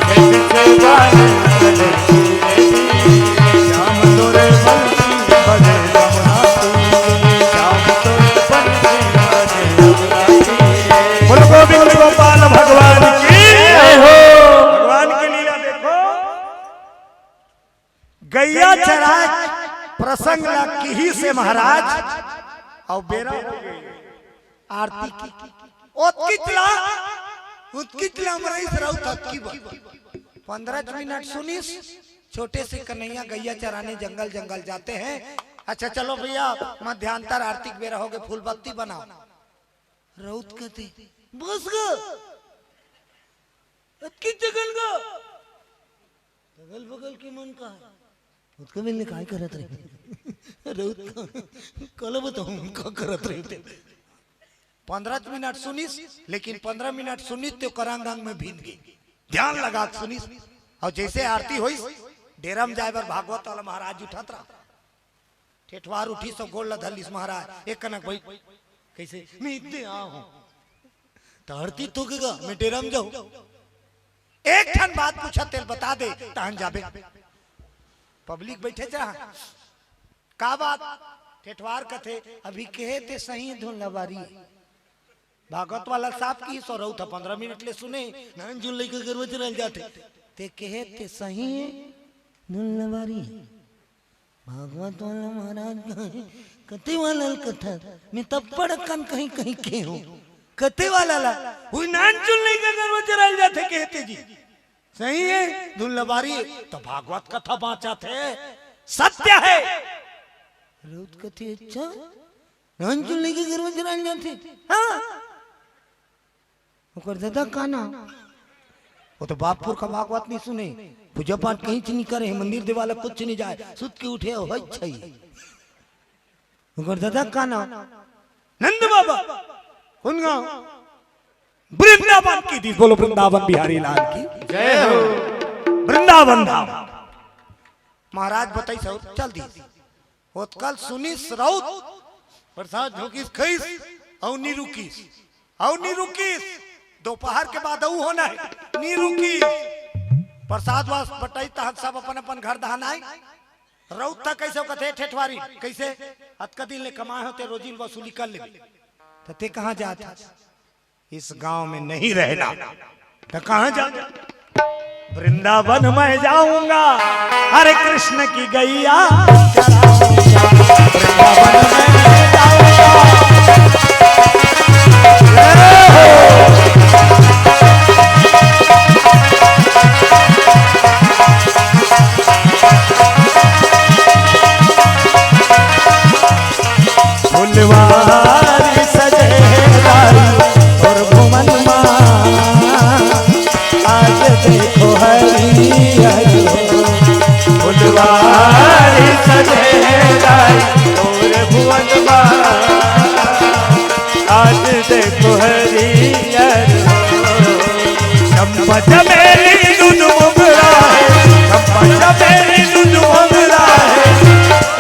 पीछे पीछे ग्वाल चले धीरे धीरे। श्याम तोरे बंसी बजे यमुना तीरे, श्याम तोरे बंसी बजे यमुना तीरे। बोलो गोविंद गोपाल भगवान की जय हो। भगवान की लीला देखो। गैया चराय प्रसंग ला किहिस हे महाराज, अउ बेरा हो गे आरती के। ओतकिच ला, ओतकिच ला अमरईस रउत अतकी बर। पंद्रह मिनट सुनिस, छोटे से कन्हैया गैया चराने जंगल जंगल जाते हैं। अच्छा चलो भैया, मध्यांतर आरती के बेरा हो गे, फूल बत्ती बनाओ। रउत कथे, बस गा, अतकी जगन गा। अगल बगल के मन का हे, ओतका बेर ले काय करत रहे? रउत का, काला बताहूं, का करत रहे ते? पंद्रह मिनट सुनिस, लेकिन पंद्रह मिनट सुनिस ते ओकर अंग अंग में भींज गे। ध्यान लगा के सुनिस, अउ जइसे आरती होइस, डेरा म जाय बर भागवत वाला महाराज उठत रहा। ठेठवार उठिस अउ गोड़ ल धर लिस, महाराज, एक कनक बइठ। कइसे? मैं इतने आ हूं। त आरती थोकेगा, मैं डेरा म जाहूं। एक ठन बात पूछत, तेला बता दे, तहन जाबे। पब्लिक बइठे जा। का बात? ठेठवार कथे, अभी कहे ते सही धुन लबारी। भागवत वाला साफ किहिस, रउत ह पंद्रह मिनट ले सुने, नानचुन लइका गरवा चराय ल जाथे। ते कहे ते सही हे, धुन लबारी। भागवत वाला महाराज कहे, कते वाला ल कथा, मैं तब पढ़ कन कहीं कहीं के हूं। कते वाला ला, उही नानचुन लइका गरवा चराय ल जाथे कहे ते जी। सही है, धुन लबारी तो भागवत कथा बाँचत हे, सत्य है। रउत कथे, "अच्छा, नानचुन लइका के गरवा चराय ल जाथे?" हाँ। ओकर ददा का नाम? वो तो बाप पुरखा भागवत नहीं सुने, पूजा पाठ कहीं से नहीं करे, मंदिर देवाला कुछ नहीं जाए, सुत के उठे हो, होय छै। ओकर ददा का नाम? नंद बाबा। कौन गाँव? वृंदावन की दीस। बोलो वृंदावन बिहारी लाल की। जय हो। वृंदावन धाम। महाराज बताइस, चल दीस। ओतका ल सुनिस रउत, प्रसाद झोंकिस, खइस, अउ नी रुकिस, अउ नी रुकिस। दोपहर के बाद अउ होना हे, नी रुकिस। प्रसाद वास बटाइस तहन सब अपन अपन घर दहन आए। रउत त कइसे कथे ठेठवारी, कइसे? अतका दिन ले कमाए हो ते रोजी ल वसूली कर लेबे। त ते कहाँ जात हस? इस गांव में नहीं रहना। तो कहाँ जा? वृंदावन मैं जाऊंगा, हरे कृष्ण की गैया चराऊंगा। वृंदावन मैं जाऊंगा। फुलवारी सजे लाई तोर भुवन मा, आज देखो हरियर। फुलवारी सजे लाई तोर भुवन मा, आज देखो हरियर। चंपा चमेली दूध मोगरा है, चंपा चमेली दूध मोगरा है,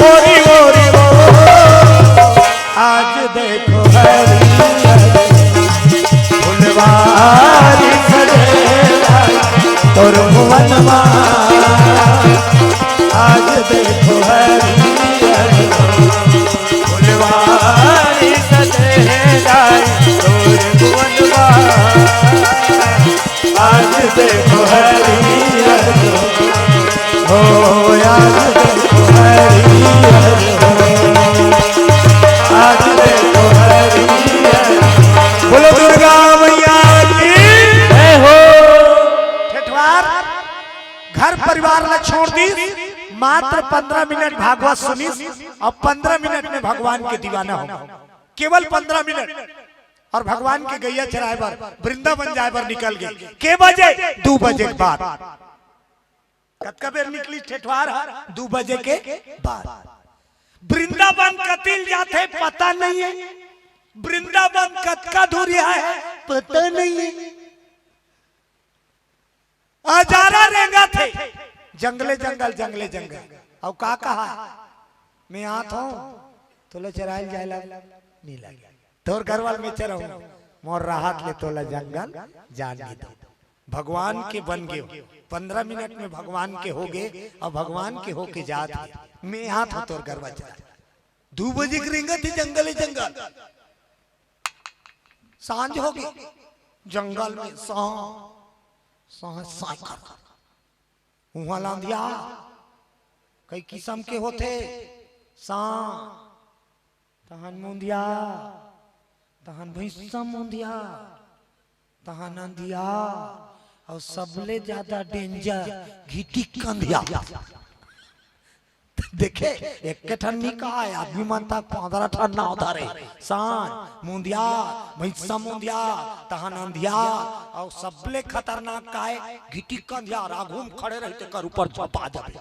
ओरी ओरी ओ। आज देखो हरियर फुलवारी सजे लाई तोर भुवन मा। आज देखो हरियर फुलवारी सजे लाई तोर भुवन मा। आज देखो हरियर हो, आज देखो हरियर हो, आज देखो हरियर। बोलो दुर्गा मैया की जय हो। ठेठवार घर परिवार ला छोड़ दीस, मात्र पंद्रह मिनट भागवत सुनिस, अब पंद्रह मिनट में भगवान के दीवाना हो, केवल पंद्रह मिनट। और भगवान के गैया चराए बर वृंदावन जाए बर निकल गे। के बजे? दू बजे के बाद। कतका बेर निकली ठेठवार ह? दू बजे के बाद। वृंदावन कतिल जाथे पता नहीं है, वृंदावन कतका दूरिहा है पता नहीं है। अजारा रेंगत हे, जंगले जंगल, जंगले जंगल। अउ का कहा, मैं आत हूँ, तोला चराइल जाए ला नहीं लगे। तोर घरवाल में चरहूँ, मोर राहत ले तोला जंगल जान नहीं दो। भगवान के बन गे, पंद्रह मिनट में भगवान के हो गे, अउ भगवान के होके जात हे। मैं आत हूँ तोर घरवा चरा। दू बजे के रेंगत हे जंगले जंगल। सांझ हो गे, जंगल में साँ, साँ, साँ कर। उहाँ ला अंधिया कई किसम के होथे, साँ, तहन मुंधिया, तहन भैंसा मुंधिया, तहन अंधिया, अउ सबले ज्यादा danger घिटिक अंधिया। देखे, एक ठन नहीं कहा है, आदमी मन तक पंद्रह ठन नाव धरे। सांझ, मुंधिया, भैंसा मुंधिया, तहन अंधिया, अउ सबले खतरनाक का है, घिटिक अंधिया, आगू में खड़े रही तेकर ऊपर झपा जाबे।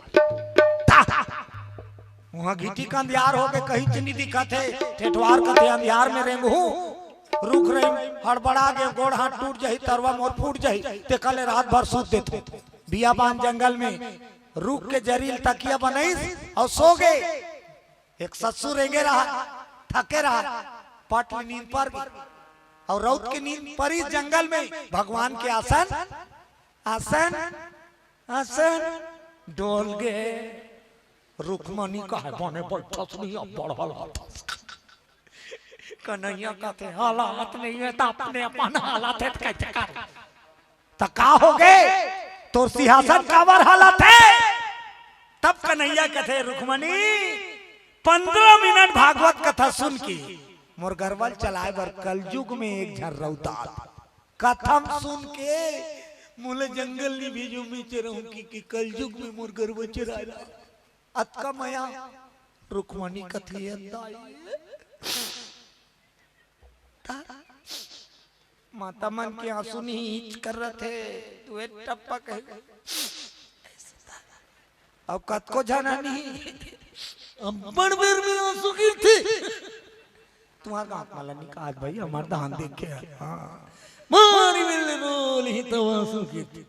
ता! उहाँ घिटिक अंधियार हो के कहीं च नहीं दिखत हे, ठेठवार कथे अंधियार में रेंगहूँ, रुख रही हड़बड़ा गे, गोड़ हाथ टूट जाही, तरवा मोर फूट जाही, तेकर ले रात भर सूत देथे। बियाबान जंगल में रूख के जरी ल तकिया बनइस अउ सो गे। एक ससुर रेंगे रहा, थके रहा, पट ले नींद पर गे। अउ रउत के नींद परिस जंगल में, भगवान के आसन, आसन, आसन डोल गे। रुखमनी कहे बने बइठस नहीं, अब बढ़ल हथस। कन्हैया कथे, "हालात नहीं है, त अपने अपन हालात है, त कइसे कर?" त का हो गे? तोर सिंहासन काबर हालात है? तब कन्हैया कथे, "रुखमनी, पंद्रह मिनट भागवत कथा सुन के मोर घरवाल चलाए बर कलयुग में एक झन रउत आत।" कथा म सुन के मोला जंगल नइ भेजो, मैं चराहूं कि, कि कलजुग में मोर गरवा चराय ला। अतका मया। रुक्मणी कथे, "ए दाई।" त माता मन के आंसू नइ हिच कर रथे, दुए टपक हे। अउ कतको झना नइ, अब्बड़ बेर में आंसू गिरथे। तुम्हार गांव वाला नइ कहत भाई, हमर धान देख के। हां। मारी मिल रोल ही तो आंसू गिरथे।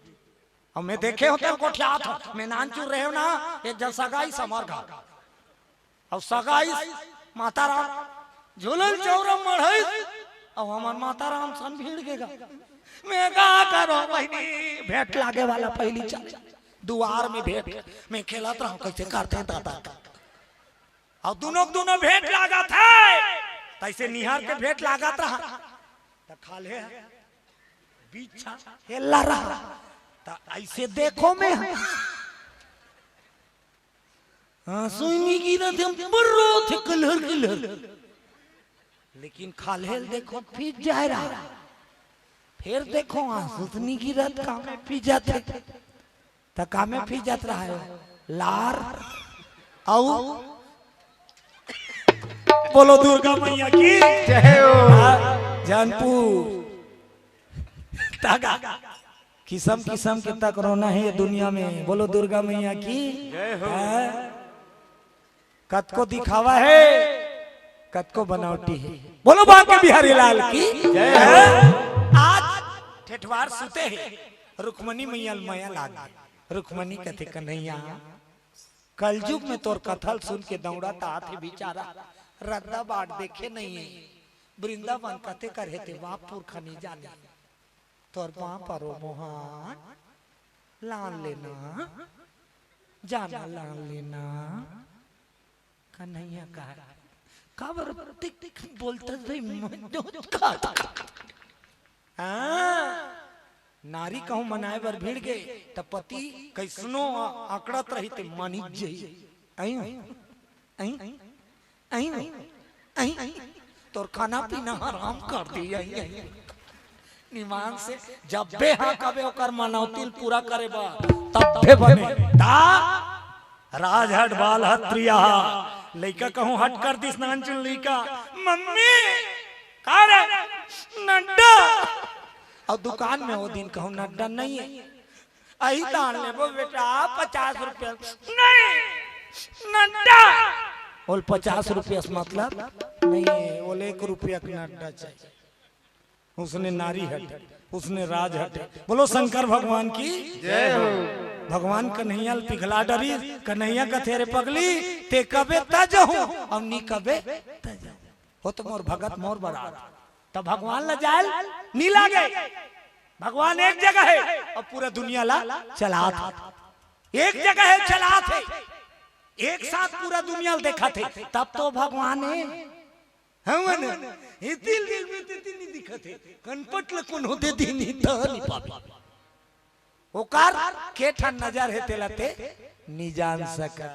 अउ मैं देखे हों तेला गोठियात हों, मैं नानचुन रहेंव ना, एक झन सगा आइस हमर घर। अउ सगा आइस, माता राम, झूलन चौरा मढ़ाइस, अउ हमर माता राम सन भिड़ गे गा। मैं का करों बहिनी, भेंट लागे वाला पहिली चल, दुवार में भेंट, मैं खेलत रहंव, कइसे करथे दादा। अउ दूनों के दूनों भेंट लागत हे, तइसे निहार के भेंट लागत रहा। त खाल्हे बिच्छा हेल्ला रहा, त अइसे देखों मैं, आंसू नइ गिरत हे, बर्रो थे कलहर कलहर। लेकिन खाल्हे ल देखों, फिर जाय रहा। फिर देखों, आंसू तो नइ गिरत, का में फिजत हे। त का में फिजत रहा हे? लार। अउ बोलो दुर्गा मैया की। जय हो। हां, जानपुर। तागा। किसम किसम के तक रोना हे दुनिया में। बोलो दुर्गा मैया की। जय हो। हां? कतको दिखावा हे, कतको बनावटी हे। बोलो बांके बिहारी लाल की। जय हो। हां? आज ठेठवार सुते हे, रुक्मणी मैया ल मया लाग गे। रुक्मणी कथे, "कन्हैया, कलजुग में तोर कथा ल सुन के दंउड़त आत हे बिचारा, रद्दा बाट देखे नइ हे। वृंदावन कते कर हे ते बाप पुरखा नइ जाने। तोर पांव परों मोहन, लान लेना, जाना लान लेना।" कन्हैया कहा, "काबर टिक टिक बोलथस भाई, मैं तो का।" हां, नारी कहूं मनाय बर भिड़ गे, त पति कइसनो आ-, आकड़त रही ते मानिच जही। अई, अई, अई, अई, तोर खाना पीना हराम कर दी, अई, अई। निमान से जब्बे हां कबे ओकर मनौती ल पूरा करे बर, तब्बे बने। ता राजहट बाल हत्रिया, लइका कहूं हट कर दिस नानचुन लइका, "मम्मी, का रे?" "नड्डा।" अउ दुकान में ओ दिन कहूं, "नड्डा नइ हे।" "अई दान लेबो बेटा, पचास रुपया।" "नइ, नड्डा।" ओला पचास रुपया से मतलब नइ हे, ओला एक रुपया के नड्डा चाहिए। उसने नारी हटे, उसने राज हटे। बोलो शंकर भगवान की जय हो। भगवान कन्हैया ल पिघला डरिस, कन्हैया कथे, "रे पगली, ते कबे त जहूं, अउ नी कबे त जहूं। हो तो मोर भगत मोर बरात।" त भगवान ल जाय ल नी लागे। भगवान एक जगह हे अउ पूरा दुनिया ला चलात हे। एक जगह हे चलात हे, एक साथ पूरा दुनिया ल देखत हे, तब तो भगवान हे। हवन, हे दिल दिल में ते नइ दिखत हे, कनपट ल कोनो दे दिही त नइ पाबे। ओकर के ठन नजर हे तेला ते नइ जान सका।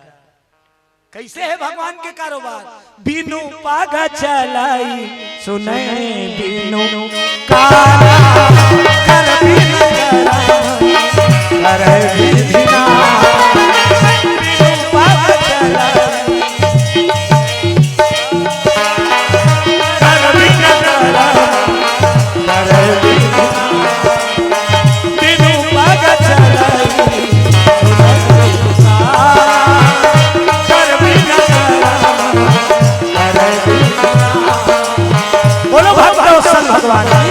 कइसे हे भगवान के कारोबार? बिनु पग चलई सुनई बिनु काना, कर बिन करा, कर विधि ना। बिनु पग चलई बोलो भक्त वत्सल भगवान की।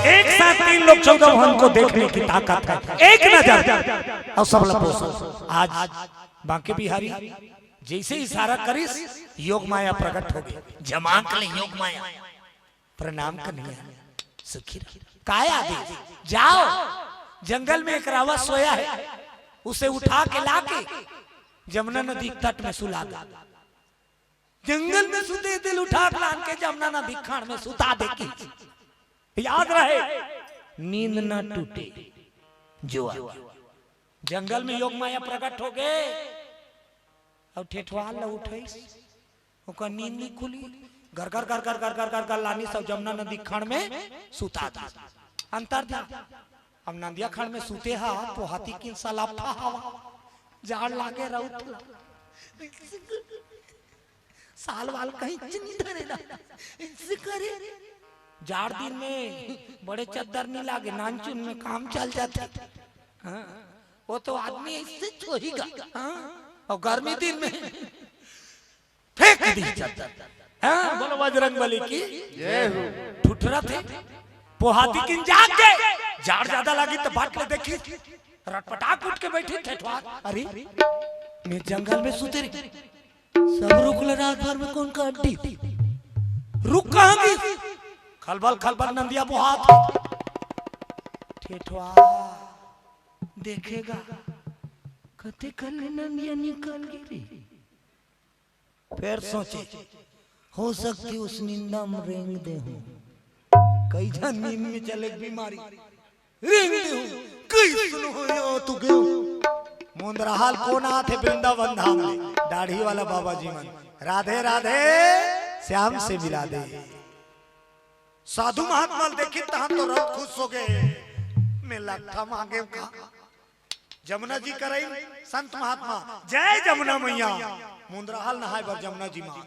एक साथ तीन लोक चौदह भुवन को देखने की ताकत है, एक नजर। अउ सब लपो सब। आज बांके बिहारी जइसे इशारा करिस, योग माया प्रकट हो गे। जमांक ले योग माया। प्रणाम कन्हैया, सुखी रहो। काय आदेश? जाओ, जंगल में एक रावा सोया है, उसे उठा के लाके जमुना नदी के तट में सुला दो। जंगल में सुते दिल उठा के लान के जमुना नदी खाड़ में सुता दे की। याद रहे, नींद ना टूटे। जो आ गया। जंगल में योग माया प्रकट हो गे, अउ ठेठवाल ला उठाइस, ओकर नींद नइ खुली, गरगर गरगर गरगर गरगर लानिस अउ जमुना नदी खाड़ में सुता दिस। अंतर ध्यान। अब नंदिया खंड में सुते हा, पोहाती किन सलाफा हवा, जाड़ लागे रउत ला। साल वाल कहीं चिन्ह धरे ना, इसे करे। जाड़ दिन में बड़े चद्दर नहीं लागे, नानचुन में काम चल जाथे। हाँ, वो तो आदमी ऐसे छोहीगा। हाँ, और गर्मी दिन में फेंक दी चद्दर। हाँ, बोलो बजरंग बली की। जय हो। ठुठरा थे, पोहाती किन जाग के, जाड़ ज्यादा लागी तो बाट ले देखी, रटपटाक उठ के बैठी ठेठवा। अरे, मैं जंगल में सुते रही, सब रुख ल रात भर में कौन काट दी? रुख कहाँ गई? खलबल खलबल नंदिया बोहात। ठेठवा देखेगा, कते कल ले नंदिया निकल गे रे। फिर सोचे, हो सकती उस निंदा में रेंग दे हूँ। कई झन नींद में चले बीमारी। रेंग दे हूँ, कई सुनो हो या तू गयो। मुंदरहाल कोन आथे वृंदावन धाम ले? दाढ़ी वाला बाबा जी मन। राधे राधे, श्याम से मिला दे। साधु महात्मा ल देखी तहाँ तो रउत खुश हो गए। मैं लट्ठा मांगे का? जमुना जी करई संत महात्मा, जय जमुना मैया। मुंदरहाल नहाय बर जमुना जी माँ।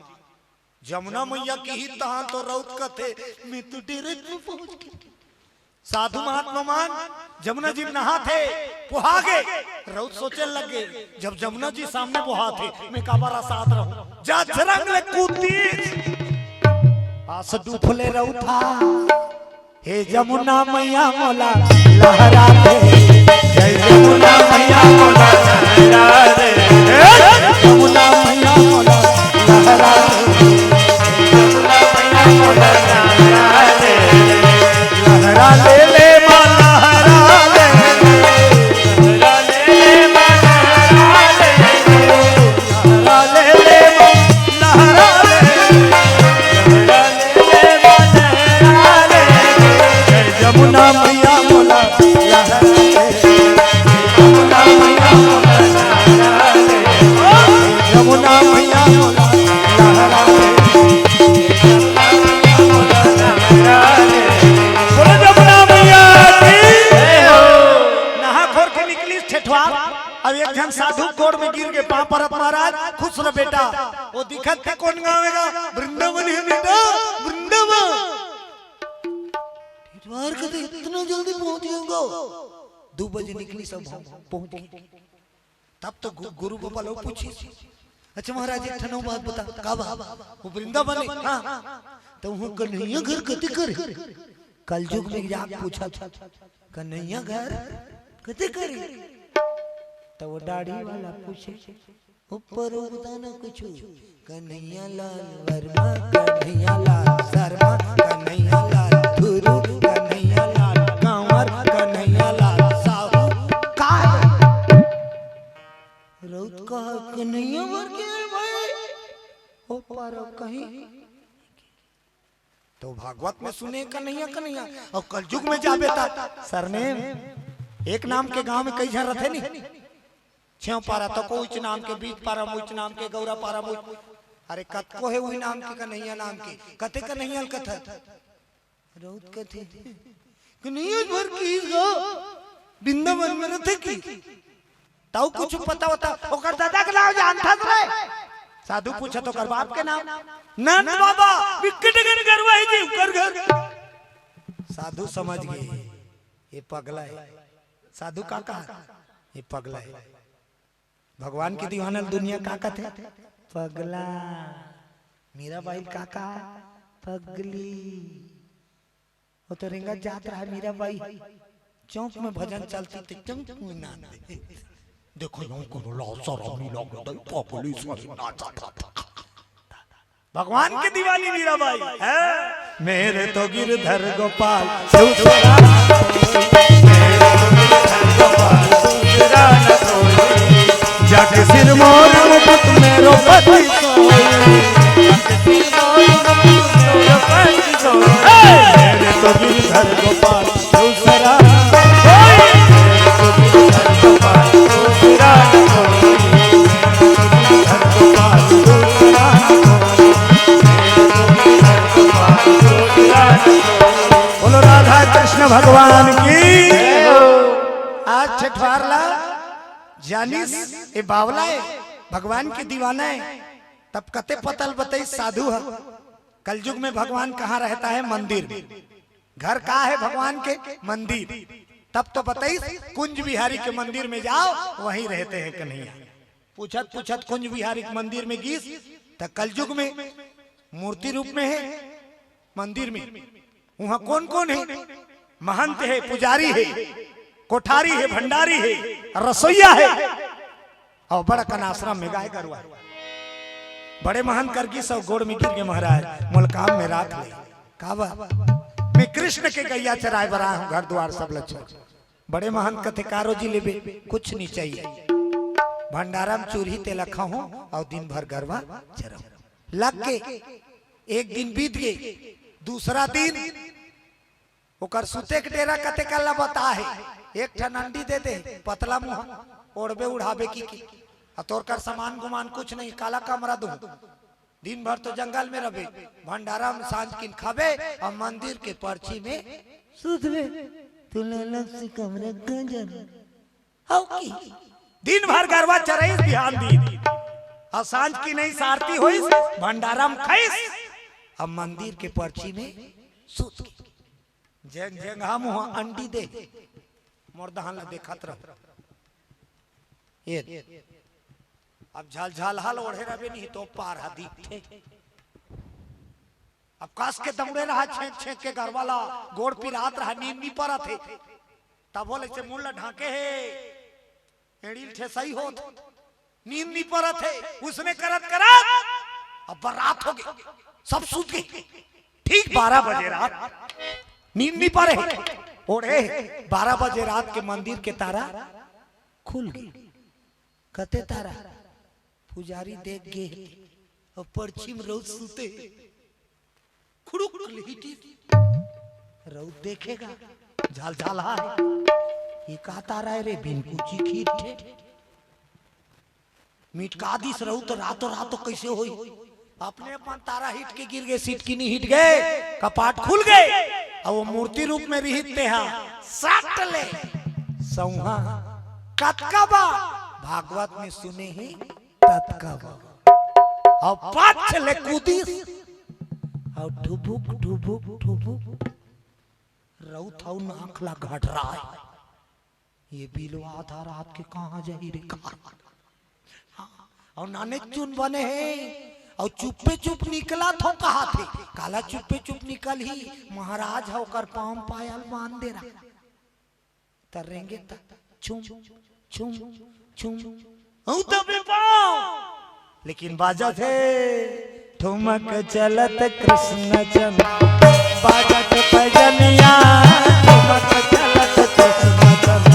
जमुना मैया किही तहाँ तो रउत कथे, मैं तो डेरे में पहुंच गई। साधु महात्मा मन जमुना जी में नहाथे, पोहा गे, रउत सोचे लगे, जब जमुना जी सामने बोहाथे, मैं काबर असात रहूं, जा झरंग ले कूदती। आस डूफले रउत हा। हे जमुना मैया मोला लहरा दे, जय जमुना मैया मोला लहरा दे, हे जमुना मैया मोला लहरा दे, जमुना मैया मोला लहरा दे, लहरा ले ले माँ लहरा ले, लहरा ले ले माँ लहरा ले, लहरा ले ले माँ लहरा ले, लहरा ले ले माँ लहरा ले। जय जमुना मैया मोला लहरा ले, जय जमुना मैया मोला लहरा ले, जय जमुना मैया मोला लहरा ले। बोलो जमुना मैया की। नहा खोर के निकली ठेठवा। अब एक झन साधु गोड़ में गिर के पाँव परत, महाराज खुश रह बेटा। वो दिखत थे कोन गाँव हे गा? वृंदावन हे बेटा, वृंदावन। ठेठवा कथे इतना जल्दी पहुंच गए हो? दू बजे निकली सब पहुंच गए। तब तो गु-, गुरु गोपाल वो पूछी, अच्छा महाराज, एक ठन बात बता, का बा? वो वृंदावन हे? हाँ। तो वो कन्हैया घर कते करे? कलयुग में जाके पूछा था, कन्हैया घर कते करे? तो वो दाढ़ी वाला पूछे, ऊपर वो बता ना कुछ, कन्हैया लाल वर्मा, कन्हैया लाल शर्मा, कन्हैया लाल गुरु, कन्हैया लाल कंवर, कन्हैया लाल साहू। का रउत कहा कन्हैया मर गया है भाई। ओ पारो कहीं। तो भागवत में सुने कन्हैया कन्हैया, और कलयुग में जाबे ता सरनेम। एक नाम के गांव में कई झन रथे नहीं, छेव पारा तो को उच नाम के, बीच पारा मुच नाम के, गौरा पारा मुच। अरे कतको हे उही नाम के, कन्हैया नाम के, कते कन्हैया ल कथा। रउत कथे, कन्हैया भर की गो, वृंदावन में रथे की। ताऊ कुछ पता होता, ओकर दादा के नाम जानता तो रे। साधु पूछत ओकर बाप के नाम। नंद बाबा, विकटगन गरवा हे जी, ओकर घर। साधु समझ गए, ये पगला हे। साधु का कहा? ये पगला हे। भगवान के दीवाना ल दुनिया का कथे? पगला। मीराबाई ल का कहा? पगली। वो तो रेंगत जात रहा मीराबाई, चौक में भजन चलती तो चौक में नाच दे। देखो यूं कोनो लाल सारा मिला के दई पगली सारी नाचा था। भगवान के दीवानी मीराबाई है। मेरे तो गिरधर गोपाल दूसरा न कोई, मेरे तो गिरधर गोपाल दूसरा न कोई, जग सिर मोर मुकुट मेरो पति सोई। मेरे तो गिरधर गोपाल दूसरा न कोई, मेरे तो गिरधर गोपाल दूसरा न कोई, मेरे तो गिरधर गोपाल दूसरा न कोई, मेरे तो गिरधर गोपाल दूसरा न कोई। बोलो राधा कृष्ण भगवान की। ठेठवार ला जानिस, ए बावला ए, भगवान के दीवाना ए। तब कते पतल बतई साधु ह। कलयुग में भगवान कहाँ रहता है? मंदिर में। घर का है भगवान के? मंदिर। तब तो बतईस, कुंज बिहारी के मंदिर में जाओ, वहीं रहते हैं कन्हैया। पूछत पूछत कुंज बिहारी के मंदिर में गीस, त कलयुग में मूर्ति रूप में है मंदिर में। वहां कौन कौन है? महंत है, पुजारी है, कोठारी है, भंडारी है, रसोईया है, अउ बड़ कन आश्रम में गाय गरुवा है। बड़े महंत कर गीस अउ गोड़ में गिर के, महाराज, मोला काम में राख ले। काबर? मैं कृष्ण के गैया चराए बर आए हूं, घर दुवार सब ल छोड़। बड़े महंत कथे, कारो जी लेबे? कुछ नहीं चाहिए, भंडारा में चूरही तेला खाहूं अउ दिन भर गरवा चराहूं। लग के एक दिन बीत गे, दूसरा दिन ओकर सुते के डेरा कते कल्ला बता हे, एक ठन अंडी दे दे, पतला मुंह, ओढ़बे उड़ाबे की, की। आ तोर कर सामान गुमान कुछ नहीं, काला कमरा दूं? दिन भर तो जंगल में रबे, भंडारा में सांझ किन खाबे, अउ मंदिर के परछी में सुतबे। तोला अलग से कमरा कहां जाना? हव की? दिन भर गरवा चरईस, बिहान दिन, अउ सांझ किन आरती होईस, भंडारा में खाईस, अउ मंदिर के परछी में सुत गे। जेंग जेंग हम हुआ अंडी दे, मोर दहान ला देखत रहो। ये अब झाल झाल हाल ओढ़े रबे नहीं तो पार हा दिखथे। अब कस के दौड़े रहा, छेंक छेंक के गरवा ला, गोड़ पिरात रहा, नींद नी परत हे। तब बोले से मुंह ला ढांके हे, एड़ी ल ठेसई होत, नींद नी परत हे। उसने करत करत अब रात हो गई, सब सुत गई। ठीक बारह बजे रात, नींद नी परे हे, ओढ़े हे। बारह बजे रात के मंदिर के तारा खुल गई। कते तारा? पुजारी देख गे हे, अउ परछी में रउत सुते हे। खुड़ुक ले हिटिस। रउत देखे गा, झाल झाल हा हे। ये का तारा हे रे, बिन कुची खींचे? मिटका दिस रउत, रातो रातो कइसे होई? अपने अपन तारा हिट के गिर गे, सिटकिनी हिट गे, कपाट खुल गे। अउ वो मूर्ति रूप में रिहिस तेहा, सट ले सौंहा। कतका बा? भागवत में सुने ही, ततका बा। अउ पाछ ले कूदिस, अउ ठुबुक ठुबुक ठुबुक रउत हउ नाक ला घटराय। ये बिलवा आधा रात के कहाँ जाही रे का? हाँ, अउ नाने चुन बने हे, अउ चुप्पे चुप निकलत हो कहाथे। काला चुप्पे चुप निकलही? महाराज ह ओकर पाँव पायल बांध दे रहा। त रेंगे त छुम छुम छुम, अउ तबे पाँव। लेकिन बाजत हे ठुमक चलत कृष्ण जन्म, बाजत पैजनिया, ठुमक चलत कृष्ण जन्म,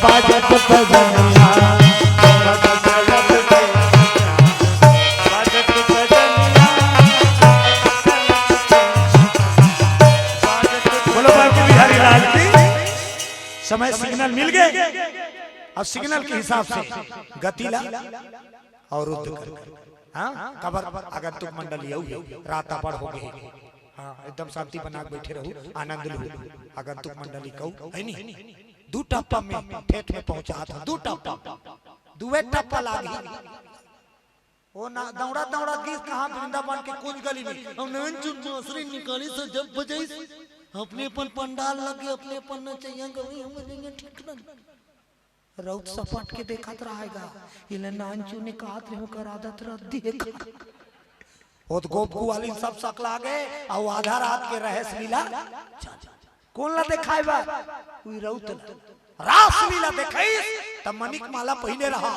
बाजत पैजनिया, ठुमक चलत कृष्ण जन्म, बाजत पैजनिया। बोलो बाबू बिहारी लाल की। समय सिग्नल मिल गए, अब सिग्नल के हिसाब से गति ला अवरुद्ध कर। हाँ, काबर आगंतुक मंडली अउ हे, रात अब्बड़ हो गे। हाँ, एकदम शांति बना के बैठे रहू, आनंद लू। आगंतुक मंडली कहू, है नी? दू टप्पा में ठेठ में पहुंचात हूँ, दू टप्पा, दुए टप्पा लागी। वो ना दौड़ा दौड़ा गीस कहाँ? वृंदावन के कुंज गली में। हम नैन चुन बांसुरी निकाली से जब बजाइस, अपने अपन पंडाल लगे, अपने अपन नचैया गवई, हम नचैया ठीक ना। रउत सपट के देखत रहेगा, इले नान चुने कात रहे ओकर आदत रद्दी हे का। ओत गोपकू वाली सब सकला गे, अउ आधा रात के रहेस लीला। चल, कोन ला देखाय बा? उही रउत ला। रास लीला देखाइस, त मनिक माला पहिने रहा।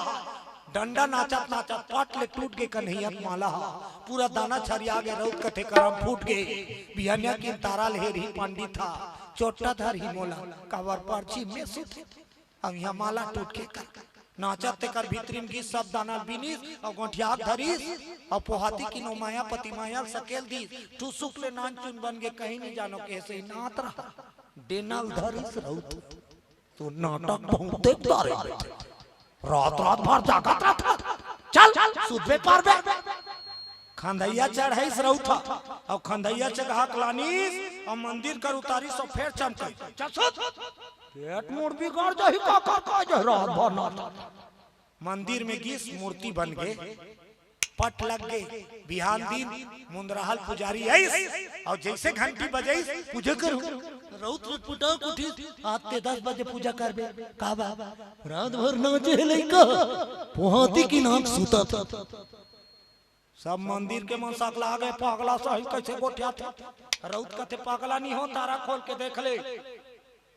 डंडा नाचत नाचत पट ले टूट गे कन्हैया के माला हा। पूरा दाना छरिया गे, रउत कथे करम फूट गे। बिहनिया किन तारा ले हेरही पंडित हा। चोट्टा धरही मोला, काबर परछी में सुते। अब इहाँ माला टूट के कर। नाचत तेकर भीतरी में गीस, सब दाना ल बिनिस, अउ गोठिया के धरिस, अउ पोहाती किन ओ मायापति माया ल सकेल दिस। टुसुक ले नान चुन बन गे, कहीं नहीं जानो कइसे नात रहा। डेना ल धरिस रउत। तो नाटक बहुते करे। रात रात भर जागत रहत। चल, सुतबे पारबे। खंधइया चढ़ाइस रउत हा, अउ खंधइया चघा के लानिस, अउ मंदिर कर उतारिस, अउ फेर चमकाइस। चल सुत। पेट मोर बिगड़ जाही, का, का, का, जो रात भर नाचत। मंदिर में गिस, मूर्ति बन गे, पट लग गे। बिहान दिन मुंदरहल पुजारी आइस, अउ जइसे घंटी बजाइस, "पूजा करो।" रउत रटपुटा उठिस, "आज ते दस बजे पूजा करबे।" "का बा?" "रात भर नाचे हे लइका, पोहाती की नाक सुतत।" सब मंदिर के मन सकला गे, "पगला सही कइसे गोठियाथे?" रउत कथे, "पगला नहीं हो, तारा खोल के देख ले।"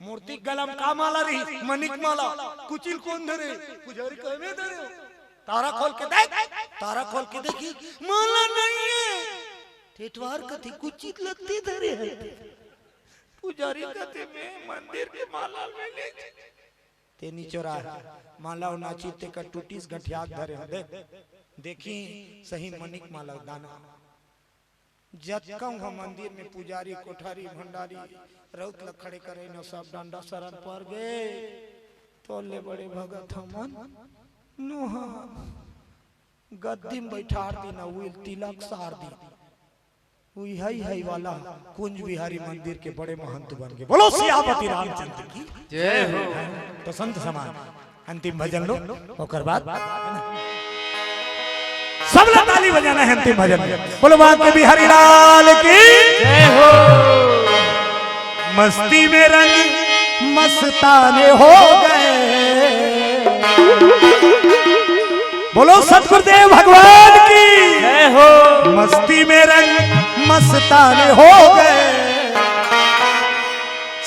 मूर्ति गला म का माला रही? मनिक माला। कुचिल कोन धरे? पुजारी कहे, "मैं धरे हो।" तारा खोल के देख, तारा खोल के देखी, माला नहीं है। ठेठवार कथे, "कुचिल लगती धरे है।" पुजारी कथे, "मैं मंदिर के माला में ले।" तेनी चोरा माला नाची, तेकर टूटिस गठियाक धरे हो। देख, देखी सही मनिक माला दाना। जतका उहाँ मंदिर में पुजारी, कोठारी, भंडारी, रउत ल खड़े करे न, सब डंडा शरण पर गे। तोले बड़े भगत हमन नोहा गद्दी में बैठार दिन, उइल तिलक सार दिन। उइहई हई वाला कुंज बिहारी मंदिर के बड़े महंत बन गे। बोलो सियापति रामचंद्र की जय हो। तो संत समाज अंतिम भजन लो, ओकर बाद सब ला ताली बजाना है अंतिम भजन में। बोलो बांके बिहारी लाल की जय हो। मस्ती में रंग मस्ताने हो गए। बोलो सतगुरुदेव भगवान की जय हो। मस्ती में रंग मस्ताने हो गए।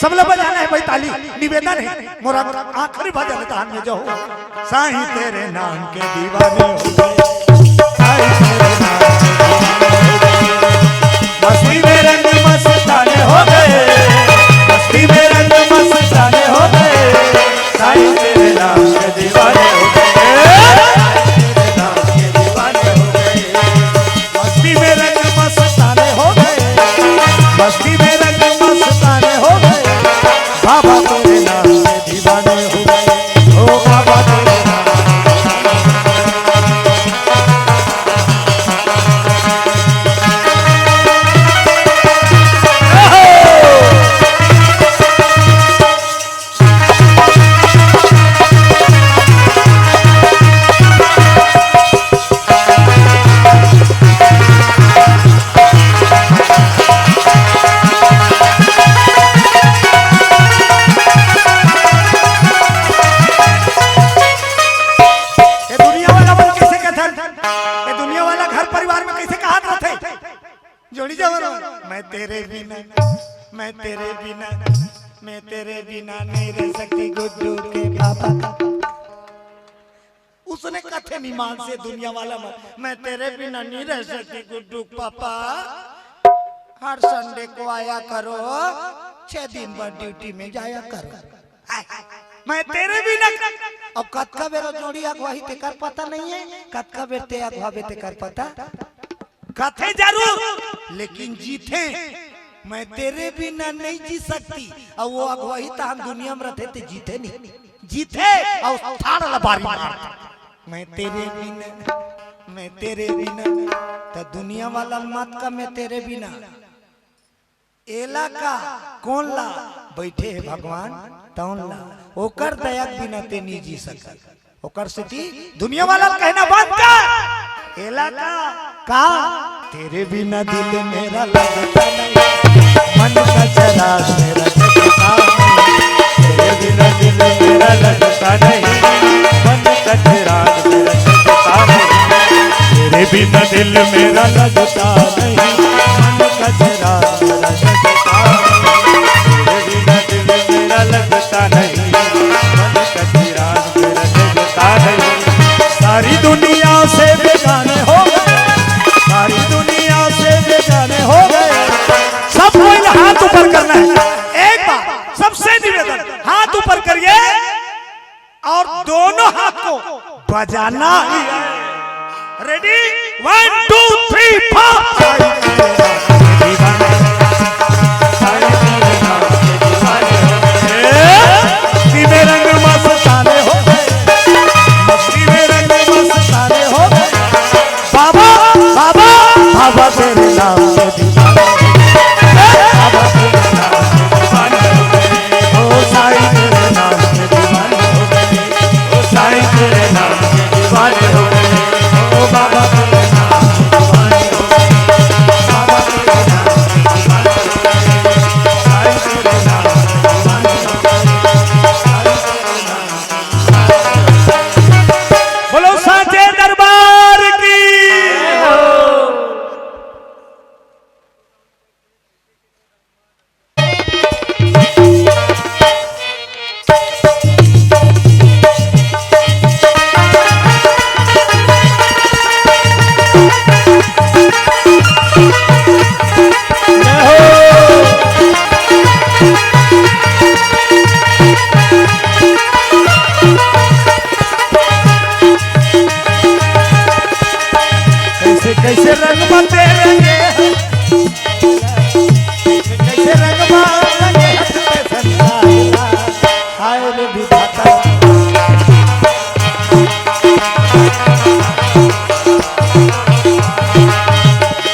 सब लोग बजाना है भाई, ताली। निवेदन है, मोर आखिरी भजन धान में जो हो, साईं तेरे नाम के दीवाने हो गए, साईं तेरे नाम के दीवाने हो गए। मस्ती में रंग मस्ताने हो गए, मस्ती में रंग मस्ताने हो गए, साईं तेरे नाम के दीवाने हो गए, तेरे नाम के दीवाने हो गए। मस्ती में रंग मस्ताने हो गए, मस्ती में रंग मस्ताने हो गए, बाबा तेरे नाम के दीवाने हो गए, ओ बाबा तेरे नाम। ये दुनिया वाला मन कइसे कथन? ये दुनिया वाला घर परिवार में कइसे कहत रथे? जोड़ी जवान, मैं तेरे बिना, मैं तेरे बिना, मैं तेरे बिना नहीं रह सकती गुड्डू के पापा। उसने कथे निमान से दुनिया वाला मन, मैं तेरे बिना नहीं रह सकती गुड्डू पापा। हर संडे को आया करो, छह दिन बाद ड्यूटी में जाया करो। मैं तेरे बिना। अब कतका बेर जोड़ी अगुवाही तेकर पता नहीं है, कतका बेर ते अगुवाबे तेकर पता। कथे जरूर, लेकिन जीथे, मैं तेरे बिना नहीं जी सकती। अब वो अगुवाही तो हम दुनिया में रहते ते जीथे नहीं, जीथे और ठाड़ लबारी मार। मैं तेरे बिना, मैं तेरे बिना, तो दुनिया वाला मत का मैं तेरे बिना। एला का, कोन ला? बैठे हे भगवान, तौन ला। ओकर दया के बिना ते नी जी सकत। ओकर सेती दुनिया वाला कहना बंद कर। एला का, का? तेरे बिना दिल मेरा लगता नहीं, मन का चराग मेरा जगता नहीं। तेरे बिना दिल मेरा लगता नहीं, मन का चराग मेरा जगता नहीं। तेरे बिना दिल मेरा लगता नहीं, मन का चराग मेरा जगता नहीं। तेरे बिना दिल मेरा लगता नहीं, मन का चराग मेरा जगता नहीं। सारी दुनिया से बेगाने हो गए, सारी दुनिया से बेगाने हो गए। सब कोई ने हाथ ऊपर करना है। एक बार सबसे निवेदन, हाथ ऊपर करिए। और दोनों हाथ को बजाना ही है। Ready? One, two, three, four. मस्ती में रंग मस्ताने हो गए, मस्ती में रंग मस्ताने हो गए। बाबा, बाबा, बाबा तेरे नाम से दीवाने हो गए। बाबा तेरे नाम से दीवाने हो गए। ओ साईं तेरे बोलो साचे दरबार की। कैसे कैसे रंग बते रंगे, कैसे रंग बा रंगे हट के संसार। हाय रे विधाता।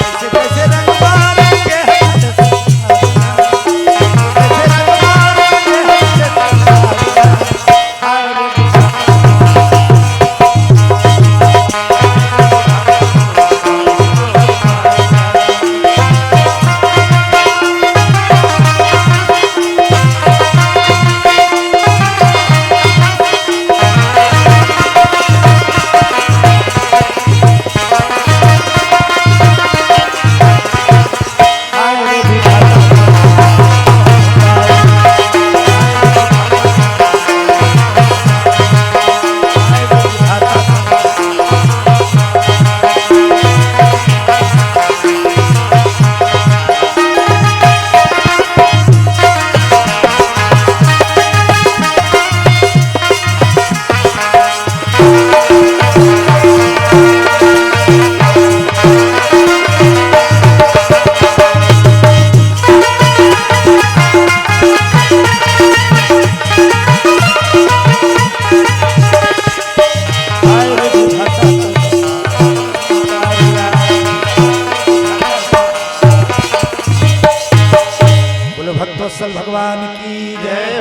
कैसे कैसे रंग बा रंगे हट के संसार। कैसे रंग बा रंगे हट के संसार। बोलो भक्तवत्सल भगवान की जय।